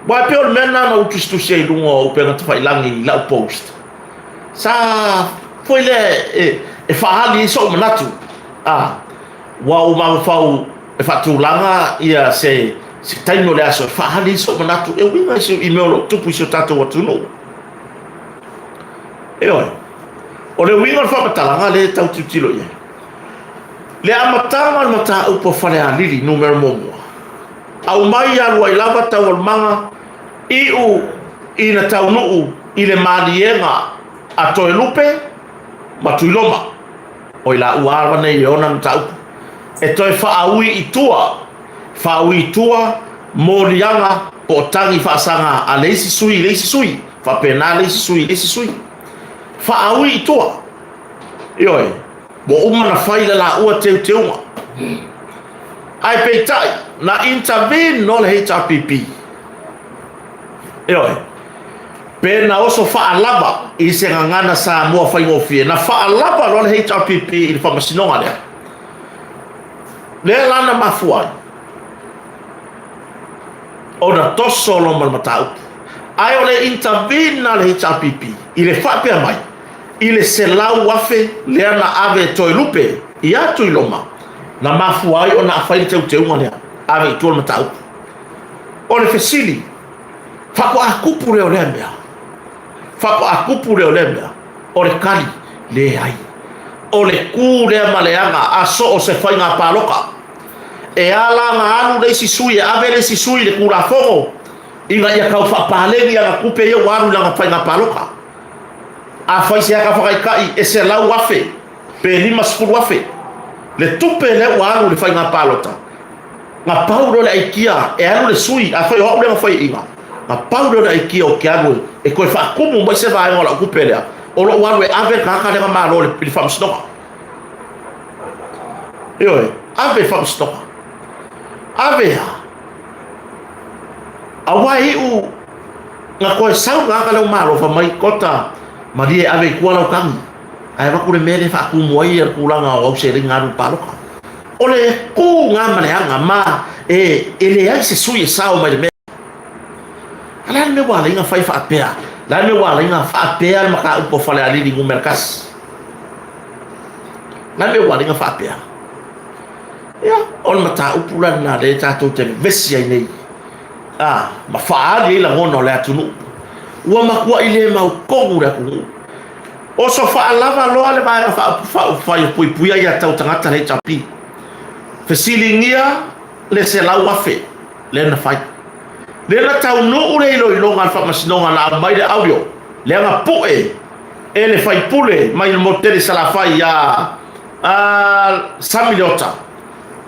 Aua e pei o le mea lena na ou tusitusi ai i luga o upega tafailangi i lau post. Sa foi lea e, e faaali ai sou manatu. A, ua ou mafaufau e faatulaga ia se, se taimi o le aso e faaali ai sou manatu e uiga i, se, i mea o lo o tupu i si o tatou atunuu. Ioe. O le uiga o le faamatalaga lea e tau tilotilo i ai. Le amataga o le mataupu a Falealili numera muamua. Aumai alu ai lava taualumaga iu ina taunuu i le maliega a Toelupe ma Tuiloma, o i laua lava nei e ona le mataupu, e toe faaui i tua, faaui i tua moliaga po o tagi faasaga a le isi sui i le isi sui, faapena le isi sui i le isi sui. Faaui i tua. Ioe. Ua uma ona fai le laua teuteuga. Ae peitai, na intervene loa le HRPP. Ioe. Pe na oso faalava i se gagana Samoa faigofie, na faalava loa le HRPP i le faamasinoga lea. Lea la na mafua ai ona toso loa ma le mataupu. Ae o le intervene a le HRPP i le faapea mai, i le 100,000 lea na ave e Toelupe ia Tuiloma, na mafua ai ona fai le teuteuga lea, ave i tua le mataupu. O le fesili, faatoa tupu lea o lea mea? Faatoa tupu lea o lea mea? O le tali, leai. O le tu lea ma le aga a so o se faiga palota. E ala ona alu le isi sui e ave le isi sui i le Tulafono ina ia tau faapaleni ana tupe ia ua alu i lana faiga palota. Afai se ata faataitai e 100,000 pe 50,000 le tupe lea ua alu i le faiga palota, Na pau lea o le aikia e alu le sui, afai o au lea na faiaina, na pau lea o le aikia ou te alu e toe faatumu mai se vaega o lau tupe lea, o lou alu e ave le tagata lea na malo i le faamasinoga. Ioe, ave i le faamasinoga. Ave a. Aua e iu na toe sau le tagata lea ua malo fai mai, Kota, malie e ave i tua lau tagi, ae avatu le mea lea e faatumu ai le tulaga o au seleni na alu i le palota. O le tu na ma le aga ma e, e leai se sui e sao mai le mea. A le a le mea ua ala ai ona fai faapea? Le a le mea ua ala ai ona faapea le mataupu a Falealili 1? Le a le mea ua ala ai ona faapea? Ia, o le mataupu la lena lea tatou te vevesi ai nei, a, ma faaali ai lagona o le atunuu. Ua matuai le mautonu le atunuu. Oso faalava loa le Vaega Faaupufai e Puipuia Aia Tau Tagata, le HRP. Fesiligia le 100,000 lea na fai. Lea na taunuu le iloiloga a le Faamasinoga na aumai le audio lea na pue e le faipule mai le motu tele i Salafai ia Sami Leota.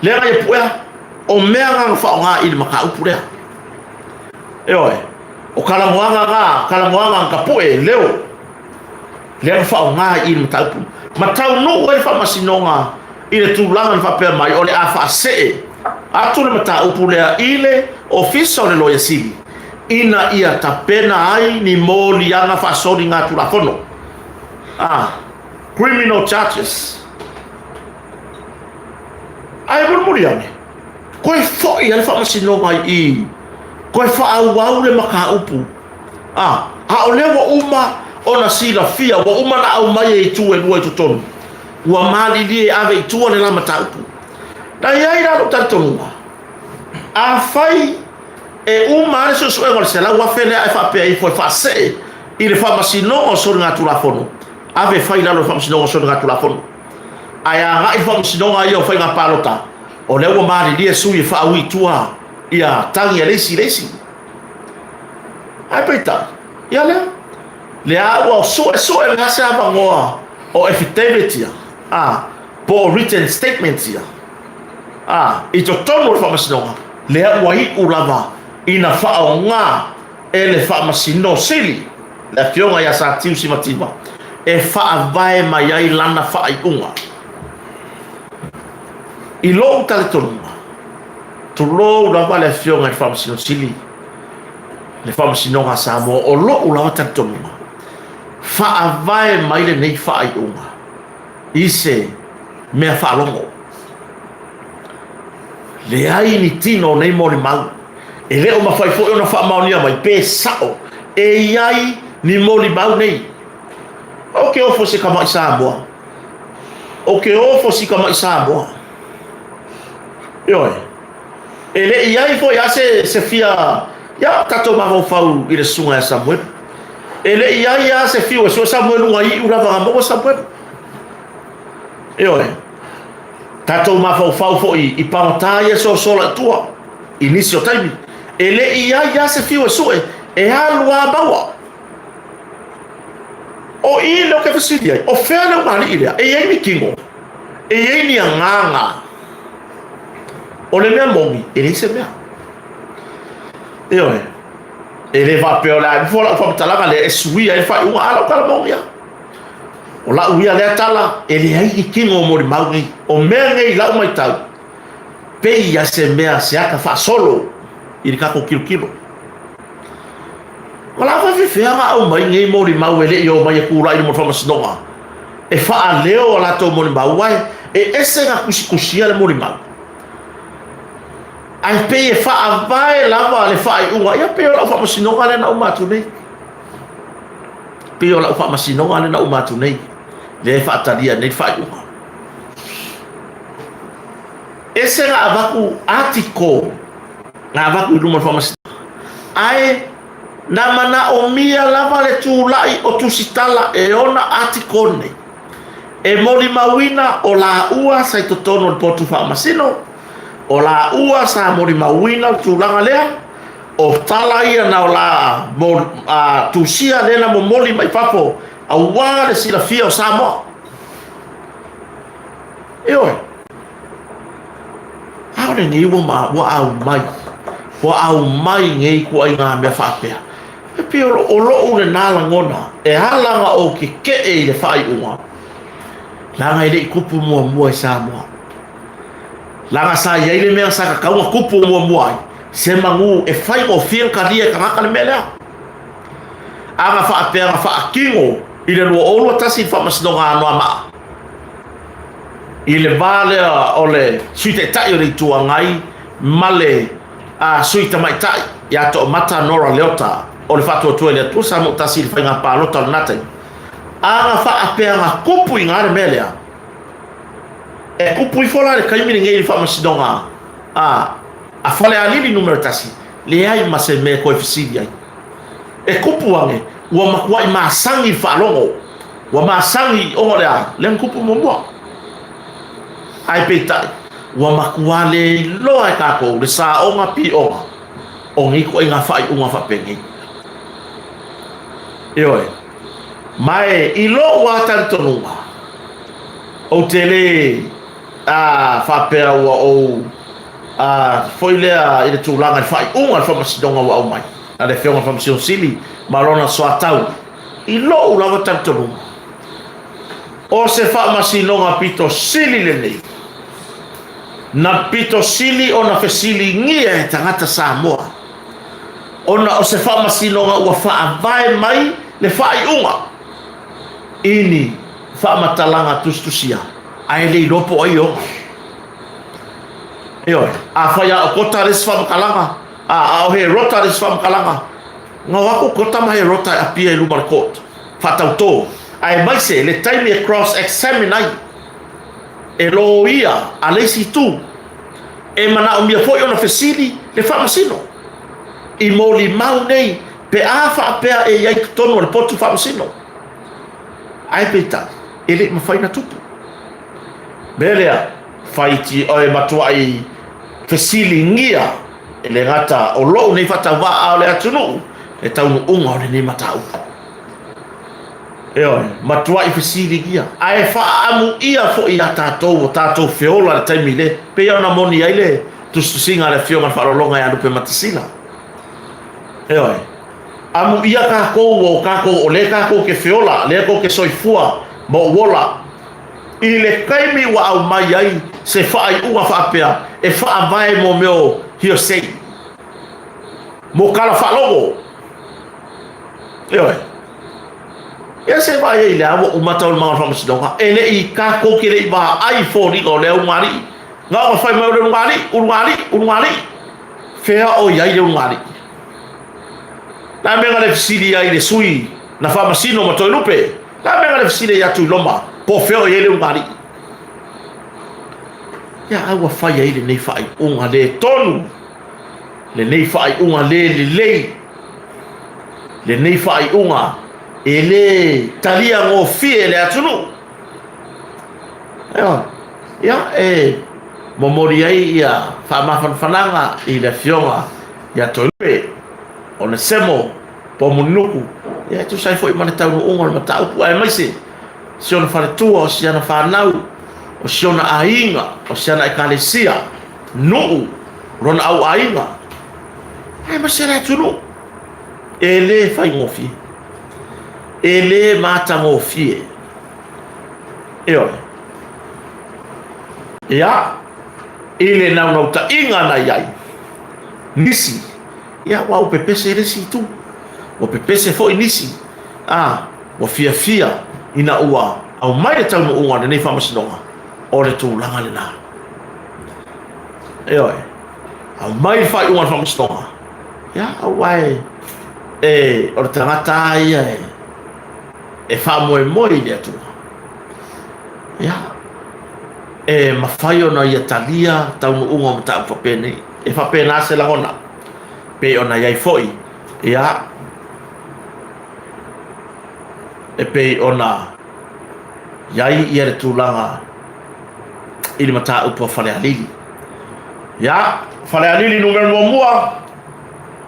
Lea na ia puea, o mea na na faaaoga i le mataupu lea. Ioe, o talanoaga na, talanoaga na tapue, leo. Lea na faaaoga i le mataupu ma taunuu ai le faamasinoga i le tulaga na faapea mai o le a faasee atu le mataupu lea i le Ofisa o le Loia Sili ina ia tapena ai ni moliaga faasoligatulafono, criminal charges. Ae mulimuli ane, toe foi lava le faamasinoga i i, toe faaauau le mataupu. A, a o lea ua uma ona silafia, ua uma ona aumai e itu e lua i totonu, ua malilie e ave i tua le la mataupu. Na i ai la lou talitonuga, afai e uma lava le suesuega o le 100,000 lea ae faapea ifo e faasee i le Faamasinoga o Soligatulafono, ave e fai i lalo o le Faamasinoga o Soligatulafono. Ae agai le Faamasinoga ia o Faiga Palota, o lea ua malilie sui e faaui i tua ia tagi a le isi i le isi. Ae peitai, ia lea, lea ua suesue lea se avanoa o affidavit ia, a, po o written statements ia, a, i totonu o le faamasinoga, lea ua iu lava ina faaaoga e le Faamasino Sili, le Afioga ia Satiu Simativa, e faavae mai ai lana faaiuga. I lou talitonuga, Tulou lava le Afioga i le Faamasino Sili, le Faamasinoga a Samoa, o lou lava talitonuga, faavae mai lenei faaiuga i se mea faalogo. Leai ni tino o nei molimau, e le o mafai foi ona faamaonia mai pe sao e i ai ni molimau nei. Ou te ofo i se tama'i Samoa. Ou te ofo i si tama'i Samoa. Ioe. E le i ai foi a se, se fia, ia, tatou mafaufau i le susuga ia Samuelu. E le i ai a se fiu e sue Samuelu na iu lava na maua Samuelu. Ioe. Tatou mafaufau foi i pagota ia sosola i tua i nisi o taimi. E le i ai a se fiu e sue, e alu a maua. O i lea ou te fesili ai, o fea le ulugalii lea? E i ai ni tino? E i ai ni agaga? O le mea moni, e leai se mea. Ioe, e le faapea o le a ifo lau faamatalaga lea e suia ai le faaiuga, a lau tala moni lava. O lau ia lea tala, e leai ni tino o molimau nei. O mea nei i lau matau, pei lava se mea, se ata faasolo i le tatou tilotilo. O le a faafefea ona aumai nei molimau e le i omai e tulai i luma o le faamasinoga e faaleo a latou molimau, aua e ese na tusitusia le molimau, ae pei e faavae lava le faaiuga. Ia pei o lau faamasinoga lea na uma atu nei, pei o lau faamasinoga lea na uma atu nei, lea e faatalia nei le faaiuga. Ese na avatu article na avatu i luma o le faamasinoga, ae na manaomia lava le tulai o Tusitala e ona article nei e molimauina o laua sa i totonu o le potu faamasino, o laua sa molimauina le tulaga lea, o tala ia na o la mo, a, tusia lea na momoli mai fafo aua le silafia o Samoa. Ioe. A o lenei ua ma, ua aumai, ua aumai nei ituaiga mea faapea. E pei o, o lo'u lena lagona e ala ona ou keke'e i le faaiuga, leaga e le i tupu muamua i Samoa. Leaga sa i ai le mea sa tatau ona tupu muamua ai, se manu e faigofie ona talia e tagata le mea lea. A na faapea na faatino i le 2021 i le Faamasinoga a Anoamaa, i le va lea o le Sui Taitai o le Itu Agai ma le Sui Tamaitai ia Toomata Nora Leota o le Faatuatua i le Atua Samoa Tasi i le faiga palota o lena taimi, a na faapea na tupu i ina le mea lea, e tupu ifo la i le taimi lenei i le Faamasinoga a Falealili Nu.1, leai ma se mea e toe fesili ai. E kupu ane, ua matuai masani le faalogo, ua masani ona o le a? Lea na tupu muamua. Ae peitai, ua matua le iloa e tatou le saoga pioga o nei ituaiga faaiuga faapenei. Ioe. Ma e i lou lava talitonuga, ou te le a faapea ua ou a foi lea i le tulaga i le faaiuga o le Faamasinoga ua aumai a le Afioga i le Faamasino Sili ma lona soatau. I lou lava talitonuga, o se faamasinoga pito sili lenei na pito sili ona fesiligia e tagata Samoa, ona o se faamasinoga ua faavae mai le faaiuga i ni faamatalaga tusitusia ae le iloa po o ai e ona. Ioe, afai lava o Kota le isi faamatalaga, a, a o Herota le isi faamatalaga, na o atu Kota ma Herota e apia i luma o le court, faatautō, aemaise le taimi e cross examine ai e loia a le isi itu, e manaomia foi ona fesili le faamasino i molimau nei pe a faapea e i ai i totonu o le potu faamasino. Ae peitai, e le i mafai ona tupu. Mea lea, faiti e matuai fesiligia e le gata o lou nei faatauvaa a o le atunuu le taunuuga o lenei mataupu. Ioe, matuai fesiligia ae faaamuia foi ia tatou ua tatou feola i le taimi le pei ona moni ai le tusitusiga a le Afioga i le Faaaloaloga ia Lupematasila. Ioe, amuia tatou ua o tatou o lea tatou te feola, lea tou te soifua ma ou ola i le taimi ua aumai ai se faaiuga faapea e faavae mo mea o hearsay, mo tala faalogo. Ioe. Ia se vaai ai i le a ua uma taualumaga o le faamasinoga, e le i tatou te le i vaai i foliga o lea ulugalii. Na ona fai mai o le ulugalii, ulugalii, ulugalii. Fea o i ai le ulugalii? Le a mea na le fesili ai le sui na faamasino ma Toelupe? Le a mea na le fesili ai ia Tuiloma po o fea o i ai le ulugalii? Ia, a ua fai ai lenei faaiuga le tonu, lenei faaiuga le lelei, lenei faaiuga e le talia gofie e le atunuu. Ia, e momoli ai ia faamafanafanaga i le Afioga ia Toelupe Onesemo Poumulinuku, ia e tusa ai foi ma le taunuuga o le mataupu, aemaise si ona faletua, o si ana fanau, o si ona aiga, o si ana ekalesia, nuu, lona auaiga, aemaise le atunuu. E le faigofie, e le matagofie. Ioe. Ia, i le naunautaiga na i ai nisi, ia ua ou pepese i le isi itu. Ua pepese foi nisi, a, ua fiafia ina ua aumai le taunuuga o lenei faamasinoga, o le tulaga lena. Ioe, aumai le faaiuga o le faamasinoga, ia, aua e, e, o le tagata lava ia e, e faamoemoe i le Atua, ia, e mafai ona ia talia taunuuga o mataupu faapenei. E faapena se lagona, pei ona i ai foi, ia, e pei ona i ai ia le tulaga i le mataupu a Falealili. Ia, Falealili numera muamua,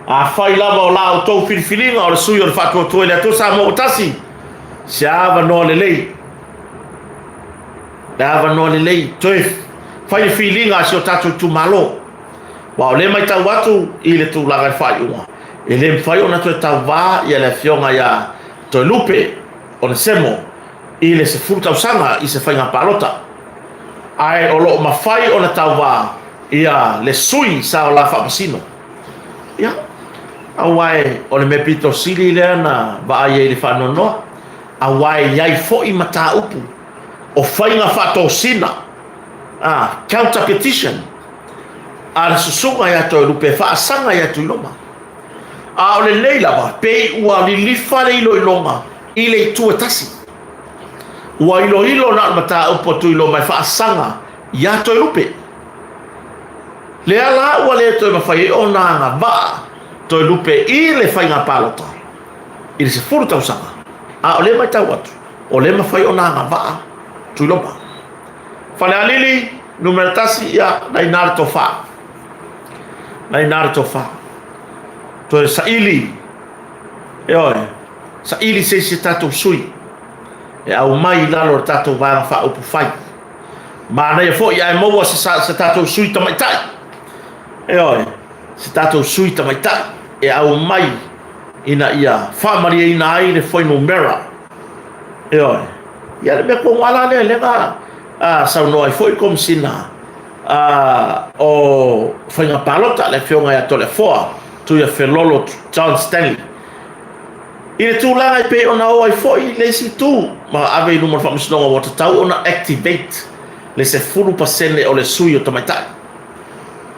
Afai lava o la outou filifiliga o le sui o le Faatuatua i le Atua Samoa ua tasi, se avanoa lelei, le avanoa lelei toe Fai le filiga a si o tatou itumalo. Aua o lea e matau atu i le tulaga i le faaiuga, e le mafai ona toe tauva le Afioga ia Toelupe Onesemo i le 10 tausaga i se faiga palota, ae o lo o mafai ona tauva le sui sa o la faamasino. Ia, aua o le mea pito sili lea na vaai ai i le faanoanoa, aua e i ai foi mataupu o faiga faatosina, counter petition, a le susuga ia Toelupe e faasaga ia Tuiloma. A o lenei lava, pei ua lilifa le iloiloga i le itu e tasi. Ua iloilo na o le mataupu a Tuiloma e faasaga ia Toelupe. Lea la ua le toe mafai ai ona agavaa Toelupe i le faiga palota i le 10 tausaga, a o lea e matau atu, o lea e mafai ona agavaa Tuiloma. Falealili numera 1, ia, na i ina le tofa. Na i ina le tofa. Toe saili, ioe, saili se isi tatou sui e aumai i lalo o le tatou Vaega Faaupufai. Manaia foi ae maua se, se tatou sui tamaitai. Ioe, se tatou sui tamaitai e aumai ina ia faamalieina ai le fuainumera. Ioe, ia le mea tonu lava la lea, lea na saunoa ai foi le Komesina o Faiga Palota, le Afioga ia Toleafoa Tuiafelolo John Stanley, i le tulaga e pei ona o ai foi le isi itu ma ave i luma o le Faamasinoga ua tatau ona activate le 10% o le sui o tamaitai.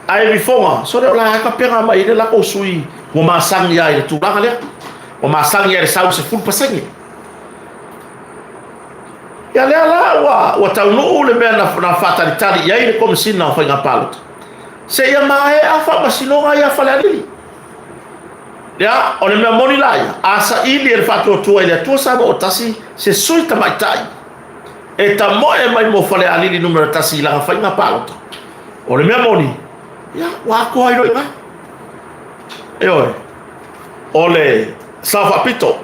Ae Vifoga, sole o la e tapena mai le latou sui ua masani lava i le tulaga lea, ua masani lava i le sau 10%. Ia lea la ua, ua taunuu le mea na, na faatalitali i ai le Komesina o Faiga Palota, seia maea faamasinoga ia Falealili. Ia, o le mea moni la ia, a saili e le Faatuatua i le Atua Samoa ua tasi se sui tamaitai e tamoe mai mo Falealili numera 1 i lana faiga palota, o le mea moni, ia, ua atoa ai loa i ina. Ioe, o le sao faapito,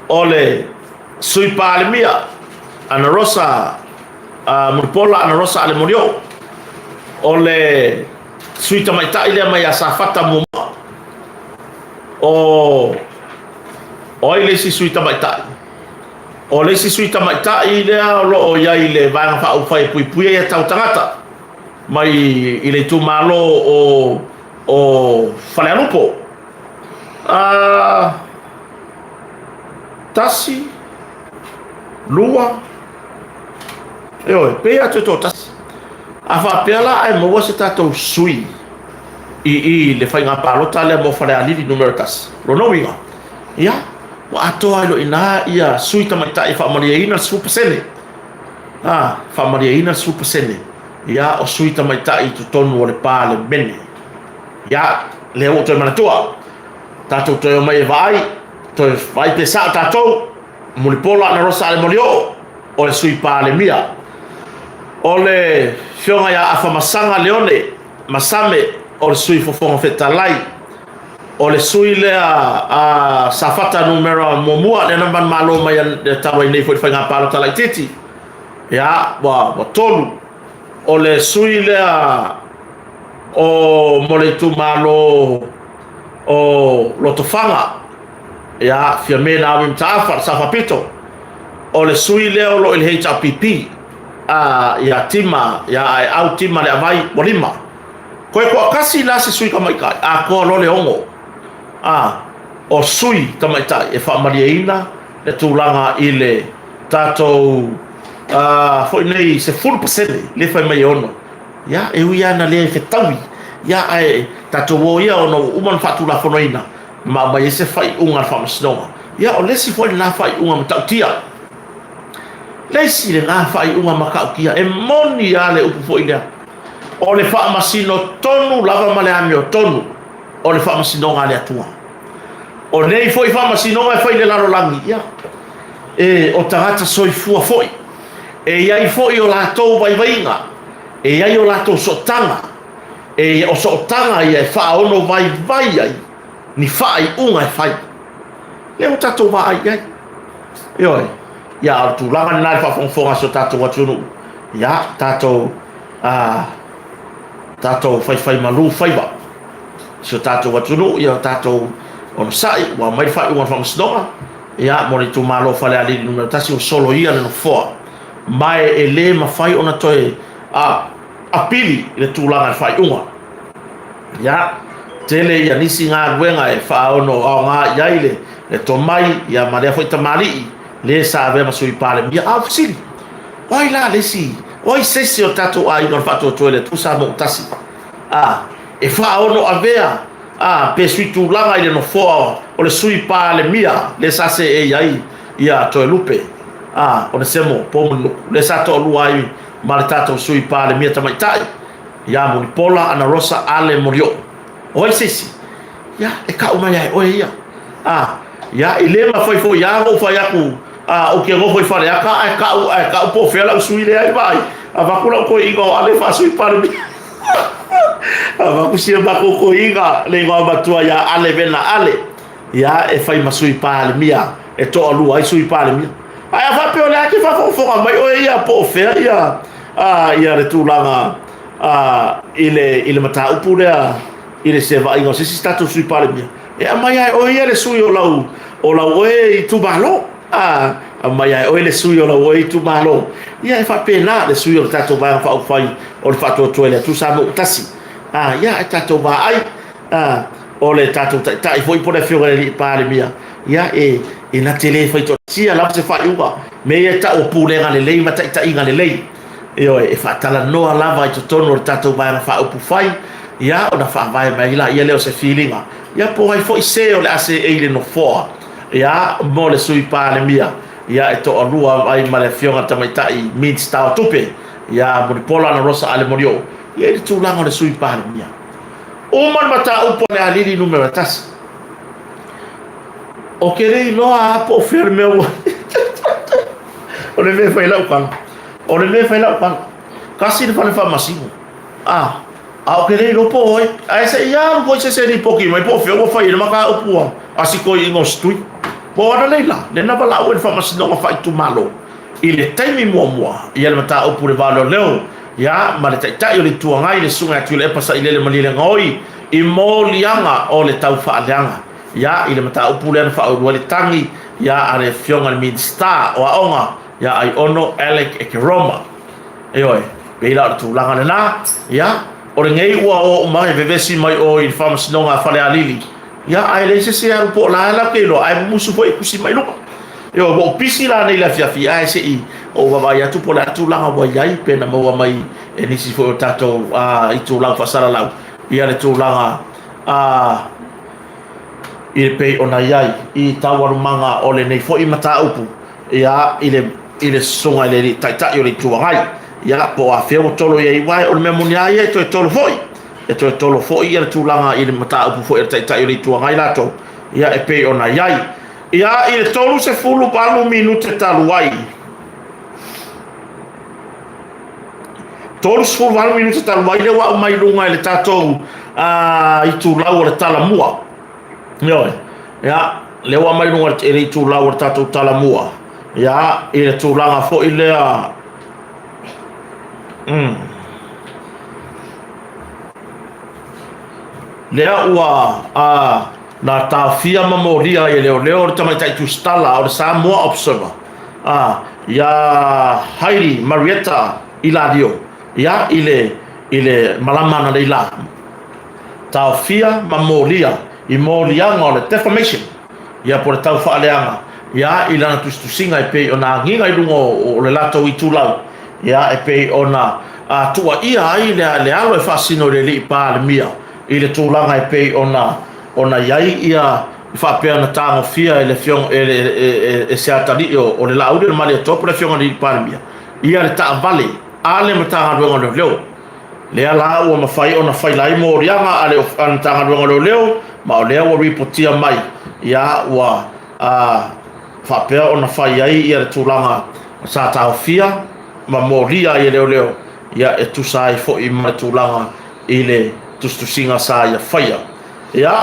o le Sui Palemia, Ana Rosa Mulipola Ana Rosa Alemoniou, o le sui tamaitai lea mai ia Safata muamua. O, o ai le isi sui tamaitai? O le isi sui tamaitai lea o lo o i ai i le Vaega Faaupufai e Puipuia Ia Tau Tagata mai i le itumalo o, o Falealupo. 1, 2, ioe, pei lava toe toatasi. A faapea la ae maua se tatou sui i i le faiga palota lea mo Falealili numera 1, lona uiga, ia, ua atoa ai loa i ina ia sui tamaitai e faamalieina le 10%. A, faamalieina le 10%, ia, o sui tamaitai i totonu o le Palemene. Ia, lea ua ou toe manatua, tatou toe omai e vaai, toe vaai pe sao tatou, Mulipola Anarosa Alemolioo, o le Sui Palemia. O le Afioga ia Afamasaga Leone Masame, o le Sui Fofoga Fetalai. O le sui lea a Safata numera muamua, lea na manumalo mai talu ai nei foi i le faiga palota laitiiti. Ia, ua 3. O le sui lea o mo le itumalo o Lotofaga, ia, Fiame Naomi Mataafa, le Sao Faapito. O le sui lea o lo o i le HRPP, a, ia Tima, ia Aeau Tima Leavai, ua 5. Toe toatasi la se sui tamaitai, atoa loa le 6. A, o sui tamaitai e faamalieina le tulaga i le tatou foi nei 10% lea fai mai e 6. Ia, e ui lava ina le fetaui, ia, ae tatou o ia ona ua uma ona faatulafonoina ma aumai ai se faaiuga a le Faamasinoga. Ia, o le isi foi lena faaiuga matautia. Le isi lena faaiuga matautia, e moni lava le upu foi lea, o le faamasino tonu lava ma le amiotonu o le faamasinoga a le Atua. O nei foi faamasinoga e fai i le lalolagi, ia, e, o tagata soifua foi, e i ai foi o latou vaivaiga, e i ai o latou sootaga, e o sootaga ia e faaono vaivai ai ni faaiuga e fai. Lea ua tatou vaai i ai. Ioe, ia, o le tulaga lena i le faafogafoga a si o tatou atunuu, ia, tatou a tatou faifaimalu faiva i si o tatou atunuu, ia tatou onosai, ua aumai le faaiuga a le Faamasinoga, ia, mo le itumalo o Falealili Nu.1, ua soloia le nofoa, ma e le mafai ona toe apili i le tulaga i le faaiuga. Ia, tele ia nisi galuega e faaono aoga i ai le, le tomai ia ma lea foi tamalii le sa avea ma sui Palemia. A o fesili, o ai la le isi, o ai se isi o tatou aiga o le Faatuatua i le Atua Samoa ua tasi, a, e faaono avea, a, pe sui tulaga i le nofoa o le sui Palemia le sa seei ai ia Toelupe, a, Onesemo Poumulinuku, le sa toalua ai ma le tatou sui Palemia tamaitai, ia Mulipola Anarosa Ale Molioo. O ai se isi? Ia, e kau mai lava e oe ia. A, ia, e le mafai foi lava ona ou fai atu, a, ou te nofo i Faleata ae kau, ae kau po o fea lau sui lea e vaai. Avatu lau toeaina o Ale faa-sui Palemia. Avatu si a matou toeaina le igoa matua ia Ale Vena Ale. Ia, e fai ma sui Palemia, e toalua ai sui Palemia. Ae a faapea o lea e te faafogafoga mai oe ia po o fea ia, a, ia le tulaga a, i le, i le mataupu lea i le sevaaiga o se isi tatou sui Palemia, e aumai lava e oe ia le sui o lau, o lau oe itumalo. A, aumai lava e oe le sui o lau oe itumalo. Ia e faapena le sui o le tatou Vaega Faaupufai o le Faatuatua i le Atua Samoa ua tasi. A, ia e tatou vaai, a, o le tatou Taitai foi po o le Afioga i le Alii Palemia, ia e, e na te le faitoatia lava se faaiuga. Mea ia e tau o pulega lelei ma taitaiga lelei. Ioe, e faatalanoa lava i totonu o le tatou Vaega Faaupufai, ia, ona faavae mai ai laia lea o se filiga, ia, po o ai foi se o le a seei i le nofoa, ia, mo le Sui Palemia, ia, e toalua ai ma le Afioga i le Tamaitai Minisita o Tupe, ia Mulipola Anarosa Ale Molioo, ia, i le tulaga o le Sui Palemia. Uma le mataupu a Lealili numera 1. Ou te le iloa lava po o fea le mea ua O le mea e fai lau tala. O le mea e fai lau tala. Tasi le fale faamasino. A, a ou te le iloa po o ai. Ae se i alu foi se se lipoti mai po o fea ua fai ai le mataupu a, a si toeaina o Setui. Po o ananei la, lea na valaau ai le faamasinoga faaitumalo i le taimi muamua ia le mataupu i le va o leoleo ia ma le Taitai o le Itu Agai le Susuga ia Tuilaepa Sailele Malielegaoi i moliaga o le taufaaleaga ia i le mataupu lea na faaulu ai le tagi ia a le Afioga i le Minisita o Aoga ia Aiono Alec Ekeroma. Ioe, pei la o le tulaga lena, ia, o lenei ua o uma e vevesi mai o i le Faamasinoga a Falealili, ia, ae leai se isi e alu po o la e latou te iloa, ae mumusu foi e tusi mai luga. Ioe, ua ou pisi la nei i le afiafi, ae se i ou vaavaai atu po o le a le tulaga ua i ai, pe na maua mai e nisi foi o tatou itulau faasalalau, ia le tulaga i pei ona i ai i taualumaga o lenei foi mataupu ia, i le, i le susuga i le Taitai o le Itu Agai, ia, po o afea ua tolo i ai, aua o le mea moni lava ia e toe tolo foi, e toe tolo foi ia le tulaga i le mataupu foi a le Taitai o le Itu Agai latou, ia, e pei ona i ai. Ia, i le 38 minute talu ai, 38 minute talu ai lea ua aumai i luga i le tatou itulau o le talamua. Ioe. Ia, lea ua aumai i luga i le itulau o le tatou talamua. Ia, i le tulaga foi lea Lea ua na taofia ma molia ai e leoleo le tamaitai tusitala o le Samoa Observer ia Heidi Marietta Ilalio ia i le i le malama analeila la taofia ma molia i moliaga o le defamation ia po o le taufaaleaga ia i lana tusitusiga e pei ona agiga i luga o le latou itulau ia e pei ona tuuaia ai le, le alo e faasino i le alii Palemia i le tulaga e pei ona ona i ai ia faapea na tagofia e le afioga e, e, e, e se atalii o, o le Laauli o le Malietoa po o le afioga i le alii Palemia ia le taavale a le Matagaluega o Leoleo. Lea la ua mafai ona faila ai moliaga a le Matagaluega o Leoleo, ma o lea ua ripotia mai, ia ua a, faapea ona fai ai ia le tulaga sa taofia ma molia ai e leoleo, ia e tusa ai foi ma le tulaga i le tusitusiga sa ia faia. Ia,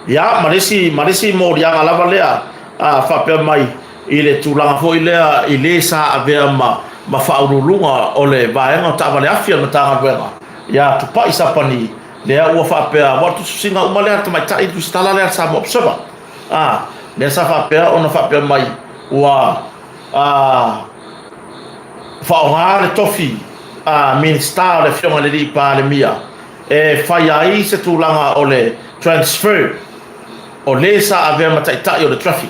ia ma le isi, ma le isi moliaga lava lea, a, faapea mai, i le tulaga foi lea i le sa avea ma ma faauluuluga o le vaega o taavale afi a le Matagaluega ia Tupai Sapani, lea ua faapea, aua o le tusitusiga uma lea a le tamaitai, le tusitala lea a le Samoa Observer, a, lea sa faapea ona faapea mai ua a, faaaoga le tofi a Minisita o le Afioga i le Alii Palemia e fai ai se tulaga o le transfer o le sa avea ma taitai o le traffic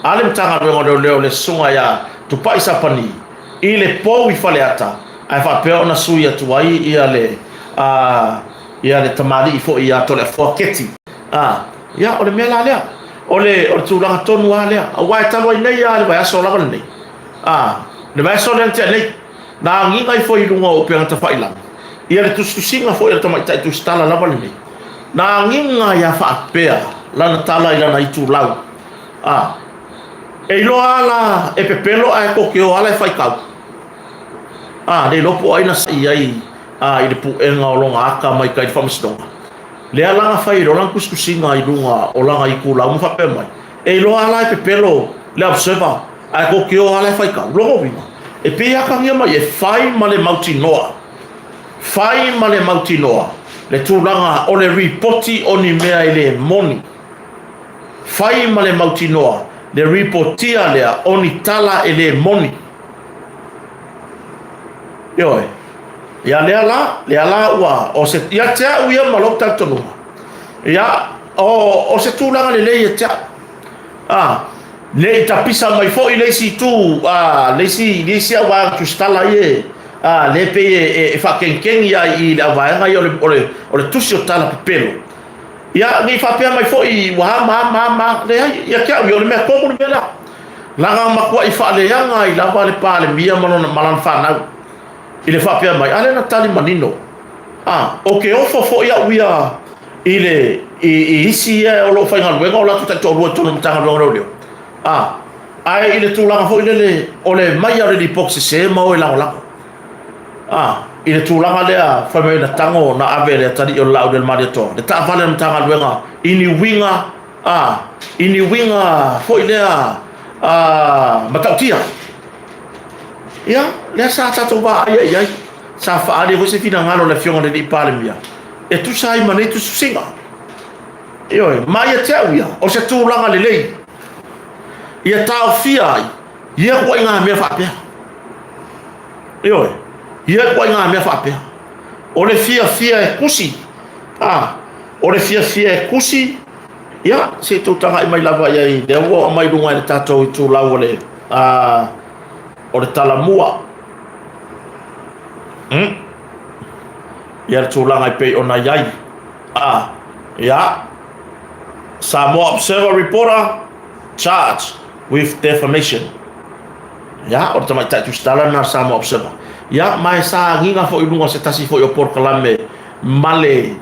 a le Matagaluega o Leoleo le Susuga ia Tupai Sapani i le pou i Faleata ae faapea ona sui atu ai ia le a ia le tamalii foi ia Toleafoa Keti. A, ia o le mea la lea. O le, o le tulaga tonu lava lea. Aua e talu ai nei lava le vaiaso lava lenei. A, le vaiaso lea na tea nei, na agiga ifo i luga o upega tafailagi, ia le tusitusiga foi a le tamaitai tusitala lava lenei. Na agiga ia faapea lana tala i lana itulau. A, e iloa lava la e pepelo ae kokeo lava la e faitau. A, le iloa po o ai na sa'i ai a, i le puega o lona ata mai tai i le faamasinoga. Lea la na fai ai loa lana tusitusiga i luga o lana itulau ma faapea mai, E iloa lava la e pepelo le Observer ae kokeo lava la e faitau. Lona uiga, e pei e atagia mai e fai ma le mautinoa, fai ma le mautinoa le tulaga o le ripoti o ni mea e le moni. Fai ma le mautinoa le ripotia lea o ni tala e le moni. Ioe. Ia lea la, lea la ua, o se, ia te au ia ma lou talitonuga. Ia, o, o se tulaga lelei ia te au. A, ne i tapisa mai foi le isi itu, a, le isi, le isi auvaega tusitala ia, a, le pei e, e, e faakenkeni ai i le auvaega ia o le, o le, o le tusi o tala pepelo. Ia, ne i faapea mai foi ua a ma a ma a ma a, leai, ia te au ia, o le mea tonu le mea lea. Leaga matuai faaleaga ai lava le Palemia ma lona, ma lana fanau i le faapea mai, a lea na tali manino, a, o ke ofo foi au ia i le, i, i isi ia o lo o faigaluega o latou taitoalua i totonu o le Matagaluega o Leoleo, a, ae i le tulaga foi lele o le mai lava o le lipoti sese ma o e lagolago. A, i le tulaga lea fai mai na tago na ave e le atalii o le Laau i le Malietoa le taavale a le Matagaluega i ni uiga, a, i ni uiga foi lea a, matautia. Ia, lea sa tatou vaaia i ai, sa faaali foi se finagalo o le Afioga i le Alii Palemia e tusa ai ma nei tusitusiga. Ioe, ma ia te au ia, o se tulaga lelei ia taofia ai ia ituaiga mea faapea. Ioe, ia ituaiga mea faapea. O le fiafia e tusi, a, o le fiafia e tusi, ia, se i tou tagai mai lava i ai, lea ua aumai luga e le tatou itulau o le, a, o le talamua. Mm. Ia le tulaga e pei ona i ai. A, ia, Samoa Observer Reporter charged with defamation. Ia, o le tamaitai tusitala lena a le Samoa Observer. Ia, ma e sa agiga foi i luga o se tasi foi o polokalame ma le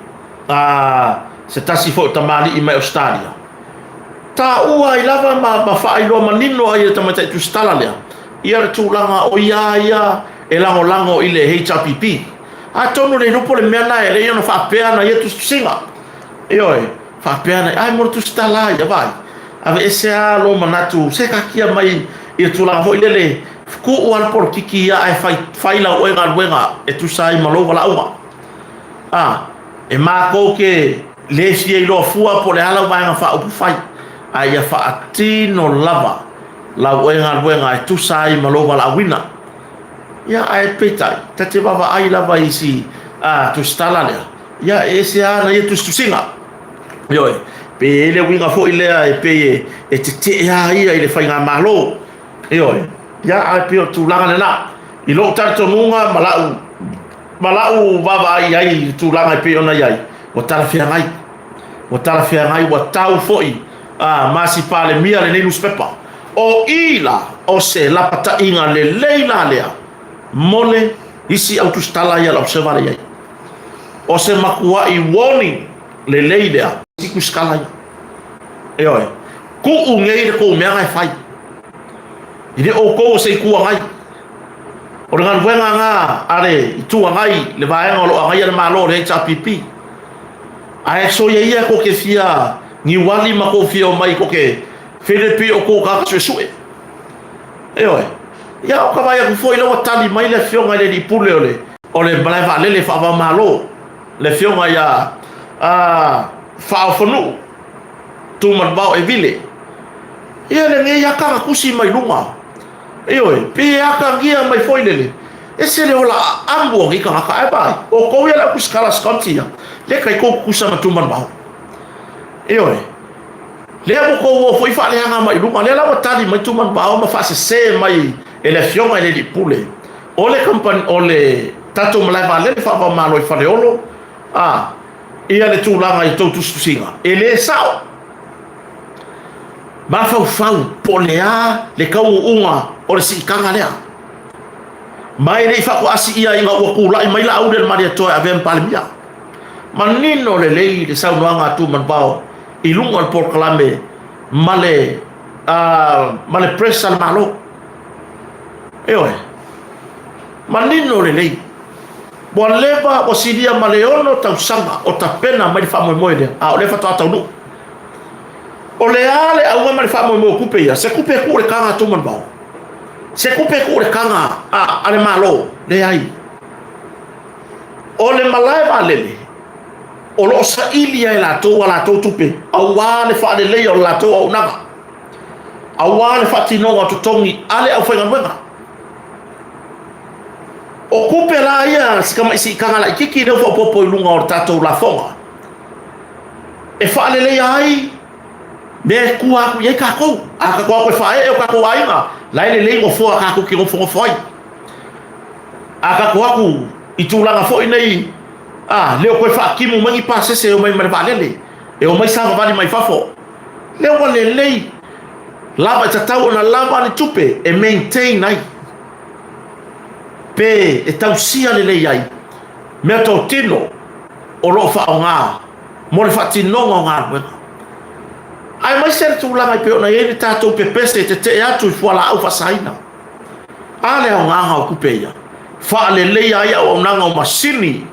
a, se tasi foi o tamalii mai Ausetalia. Taua ai lava ma, ma faailoa manino ai e le tamaitai tusitala lea, ia le tulaga o ia ia e lagolago i le HRPP. Atonu le iloa po o le mea lena e lei ona faapea ana ia tusitusiga. Ioe. Faapea ana, ai mo le tusitala ia, vaai. Aveese lava lou manatu, se taatia mai i le tulaga foi lele, tuu lava le polokiki ia ae fai, fai lau oe galuega e tusa ai ma lou valaauga. A, e matou te le fia iloa fua po o le a lau Vaega Faaupufai, ae ia faatino lava lau oe galuega e tusa ai ma lou valaauina. Ia, ae peitai, ta te vaavaai lava i si a, tusitala lea, ia, e ese lava ana ia tusitusiga. Ioe, pe i ai le uiga foi lea e pei e, e tetee lava ia i le faigamalo. Ioe, ia, ae pei o le tulaga lena. I lou talitonuga ma lau, ma lau vaavaai i ai i le tulaga e pei ona i ai, ua talafeagai. Ua talafeagai, ua tau foi a, ma si Palemia lenei nusipepa. O i la, o se lapataiga lelei la lea mo le isi au tusitala ia lau server lea i ai. O se matuai warning lelei lea isi tusitala ia. Ioe, tuu nei le tou mea na e fai. I le outou o se Itu Agai. O le galuega na a le Itu Agai, le vaega o lo o agaia le Malo o le HRPP. Ae soia ia tou te fia niuali ma tou fia omai tou te fele pei o tou tagata suesue. Ioe. Ia, o ka vaai atu foi la ua tali mai le afioga i le alii pule o le o le malae vaalele faava-o-Malo, le afioga ia Faaofonuu Tumanuvao Evile. Ia lenei aka na tusi mai luga. Ioe, pe atagia mai foi lele, ese le ola amu o nei tagata. Ae vaai, outou ia le au tusikala Scott ia, lea kai tou tutusa ma Tumanuvao. Ioe. Lea ua tou o foi faaleaga mai luga, lea la ua tali mai Tumanuvao ma faasese mai e le afioga i le alii pule o le company, o le tatou malae vaalele faava-o-Malo i Faleolo, a, ia le tulaga i tou tusitusiga, e le sao. Mafaufau po o le a le taunuuga o le siitaga lea. Ma e le i faatoasi ia ina ua tulai mai Laauli a le Malietoa e avea ma Palemia. Manino lelei le saunoaga a Tumanuvao i luga o le polokalame ma le, ma le press a le Malo. Ioe. Manino lelei. Ua leva, ua silia ma le 6 tausaga o tapena mai le faamoemoe lea, a o lea faatoa taunuu. O le a le auga ma le faamoemoe o tupe ia? Se tupe e tuu i le taga a Tumanuvao? Se tupe e tuu i le taga a, a le Malo? Leai. O le malae vaalele, o lo o sailia e latou a latou tupe aua le faaleleia o le latou auaunaga, aua le faatinoga o totogi a le aufaigaluega. O tupe la ia si tamai siitaga laitiiti lea ua faaopoopo i luga o le tatou lafoga e faaleleia ai mea e tua atu i ai tatou. A tatou o atu e faaee o tatou aiga, la e lelei nofoa tatou te nofonofo ai. A tatou o atu i tulaga foi nei, a, le o toe faatimu mai ni pasese e omai ma le vaalele, e omai savavali mai fafo. Lea ua lelei lava, e tatau ona lava ni tupe e maintain ai, pe e tausia lelei ai meatotino o lo o faaaoga mo le faatinoga o galuega. Aemaise le tulaga e pei ona i ai le tatou pepese e tetee atu i fualaau faasaina. A le aogaga o tupe ia? Faaleleia ai auaunaga o masini,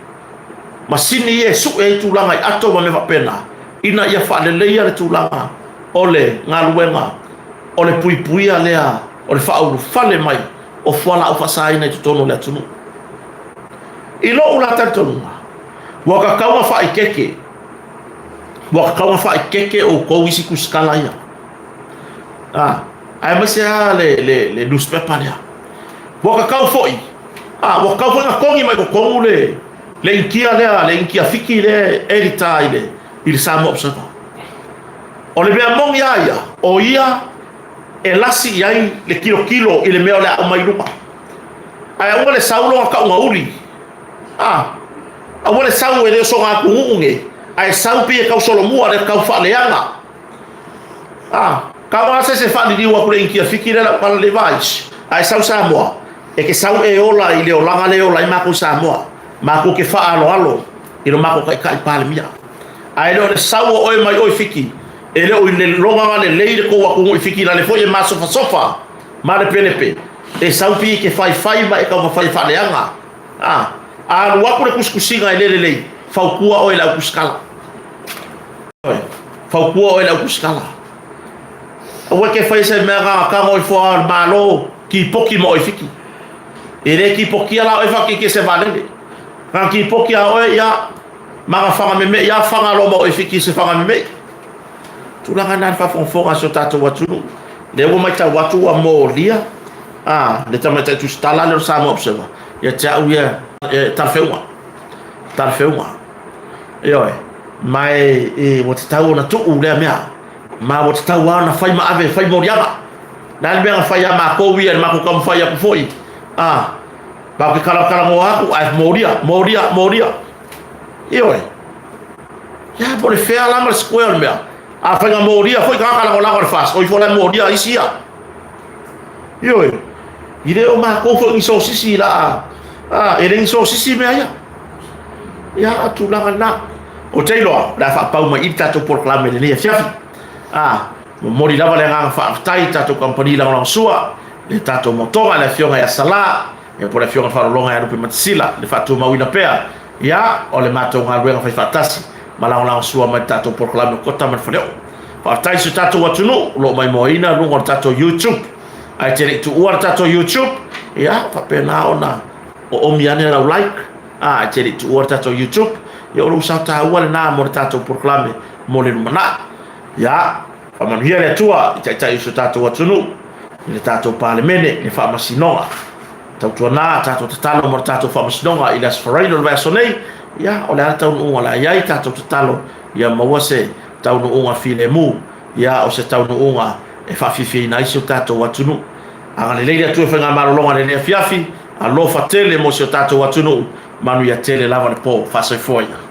masini ia e sue ai tulaga i ato ma mea faapena, ina ia faaleleia le tulaga o le galuega o le puipuia lea o le faaulufale mai o fualaau faasaina i totonu o le atunuu. I lou la talitonuga, ua tatau ona faaeteete, ua tatau ona faaeteete outou isi tusikala ia. A, aemaise lava le, le, le newspaper lea. Ua tatau foi, a, ua tatau foi ona togi mai totonu le, le initia lea, le initia Fiti lea e editor i le, i le Samoa Observer. O le mea moni lava ia, o ia e lasi i ai le tilotilo i le mea o le a aumai i luma. Ae aua le sau lona tauga uli. A, aua le sau e le o sona atunuu nei, ae sau pei e tau solomua le tau faaleaga. A, kau lava se se faaliliu atu le Initia Fiti lea lau tala le vaai, ae sau Samoa, e ke sau e ola i le olaga le ola ai matou i Samoa. Matou ke faaaloalo i lo matou taitai Palemia. Ae le o le sau o oe mai oe Fiti, e le o i le logaga lelei le tou atunuu i Fiti lale foi e masofasofa malepelepe, e sau pei e ke faifai ma e taumafai e faaleaga. A, alu atu le tusitusiga e le lelei, fautua oe i le au tusikala. Fautua oe i le au tusikala. Aua e te faia se mea na tago ifo a le Malo kipoki ma oe Fiti. E le kipokia la oe faakiekie se vaalele. Na kipoki a oe ia ma na faga meme'i a faga loa ma oe Fiti se faga meme'i. Tulaga na le faafogafoga a si o tatou atunuu. Lea ua matau atu ua molia a le tamaitai tusitala lea o le Samoa Observer ia te au ia e talafeuga. Talafeuga. Ioe, ma e, e ua tatau ona tuu lea mea, ma ua tatau lava ona fai ma ave e fai moliaga. Le a le mea na fai ia matou ia i le matou taumafai atu foi, a, matou te talatalanoa atu ae molia, molia, molia. Ioe. Ia, po o le fea la ma le square o le mea. A fai na molia foi tagata lagolago a le FAST, o ifo la e molia isi ia. Ioe, e le o matou foi ni sosisi la, a, e le ni sosisi mea ia. Ia, o tulaga lena. Ou te iloa, o le a faapau mai i le tatou polokalame i lenei afiafi. A, momoli lava le agaga faafetai i le tatou kamupani lagolagosua, le tatou motoga, le afioga ia Salā, ia po o le afioga Faalologa ia Lupematesila, le faatumauina pea, ia, o le matou galuega faifaatasi ma lagolagosua mai i le tatou polokalame o Kota ma le Faleoo. Faafetai i si o tatou atunuu o lo o maimoaina luga o le tatou YouTube. Ae te le i tuua le tatou YouTube, ia, faapena ona oomi ane lau like, a, e te le i tuua le tatou YouTube, ia o lou sao taua lena mo le tatou polokalame mo le lumanai. Ia, faamanuia le Atua i taitai o si o tatou atunuu, i le tatou Palemene, i le Faamasinoga. Tautuana tatou tatalo mo le tatou Faamasinoga i le Aso Faraile o le vaiaso nei, ia, o le a le taunuuga o le a i ai, tatou tatalo ia maua se taunuuga filemu, ia, o se taunuuga e faafiafiaina ai si o tatou atunuu. Agalelei le Atua i faigamalologa i lenei afiafi, alofa tele mo si o tatou atunuu, manuia tele lava le po. Faasoifua ia.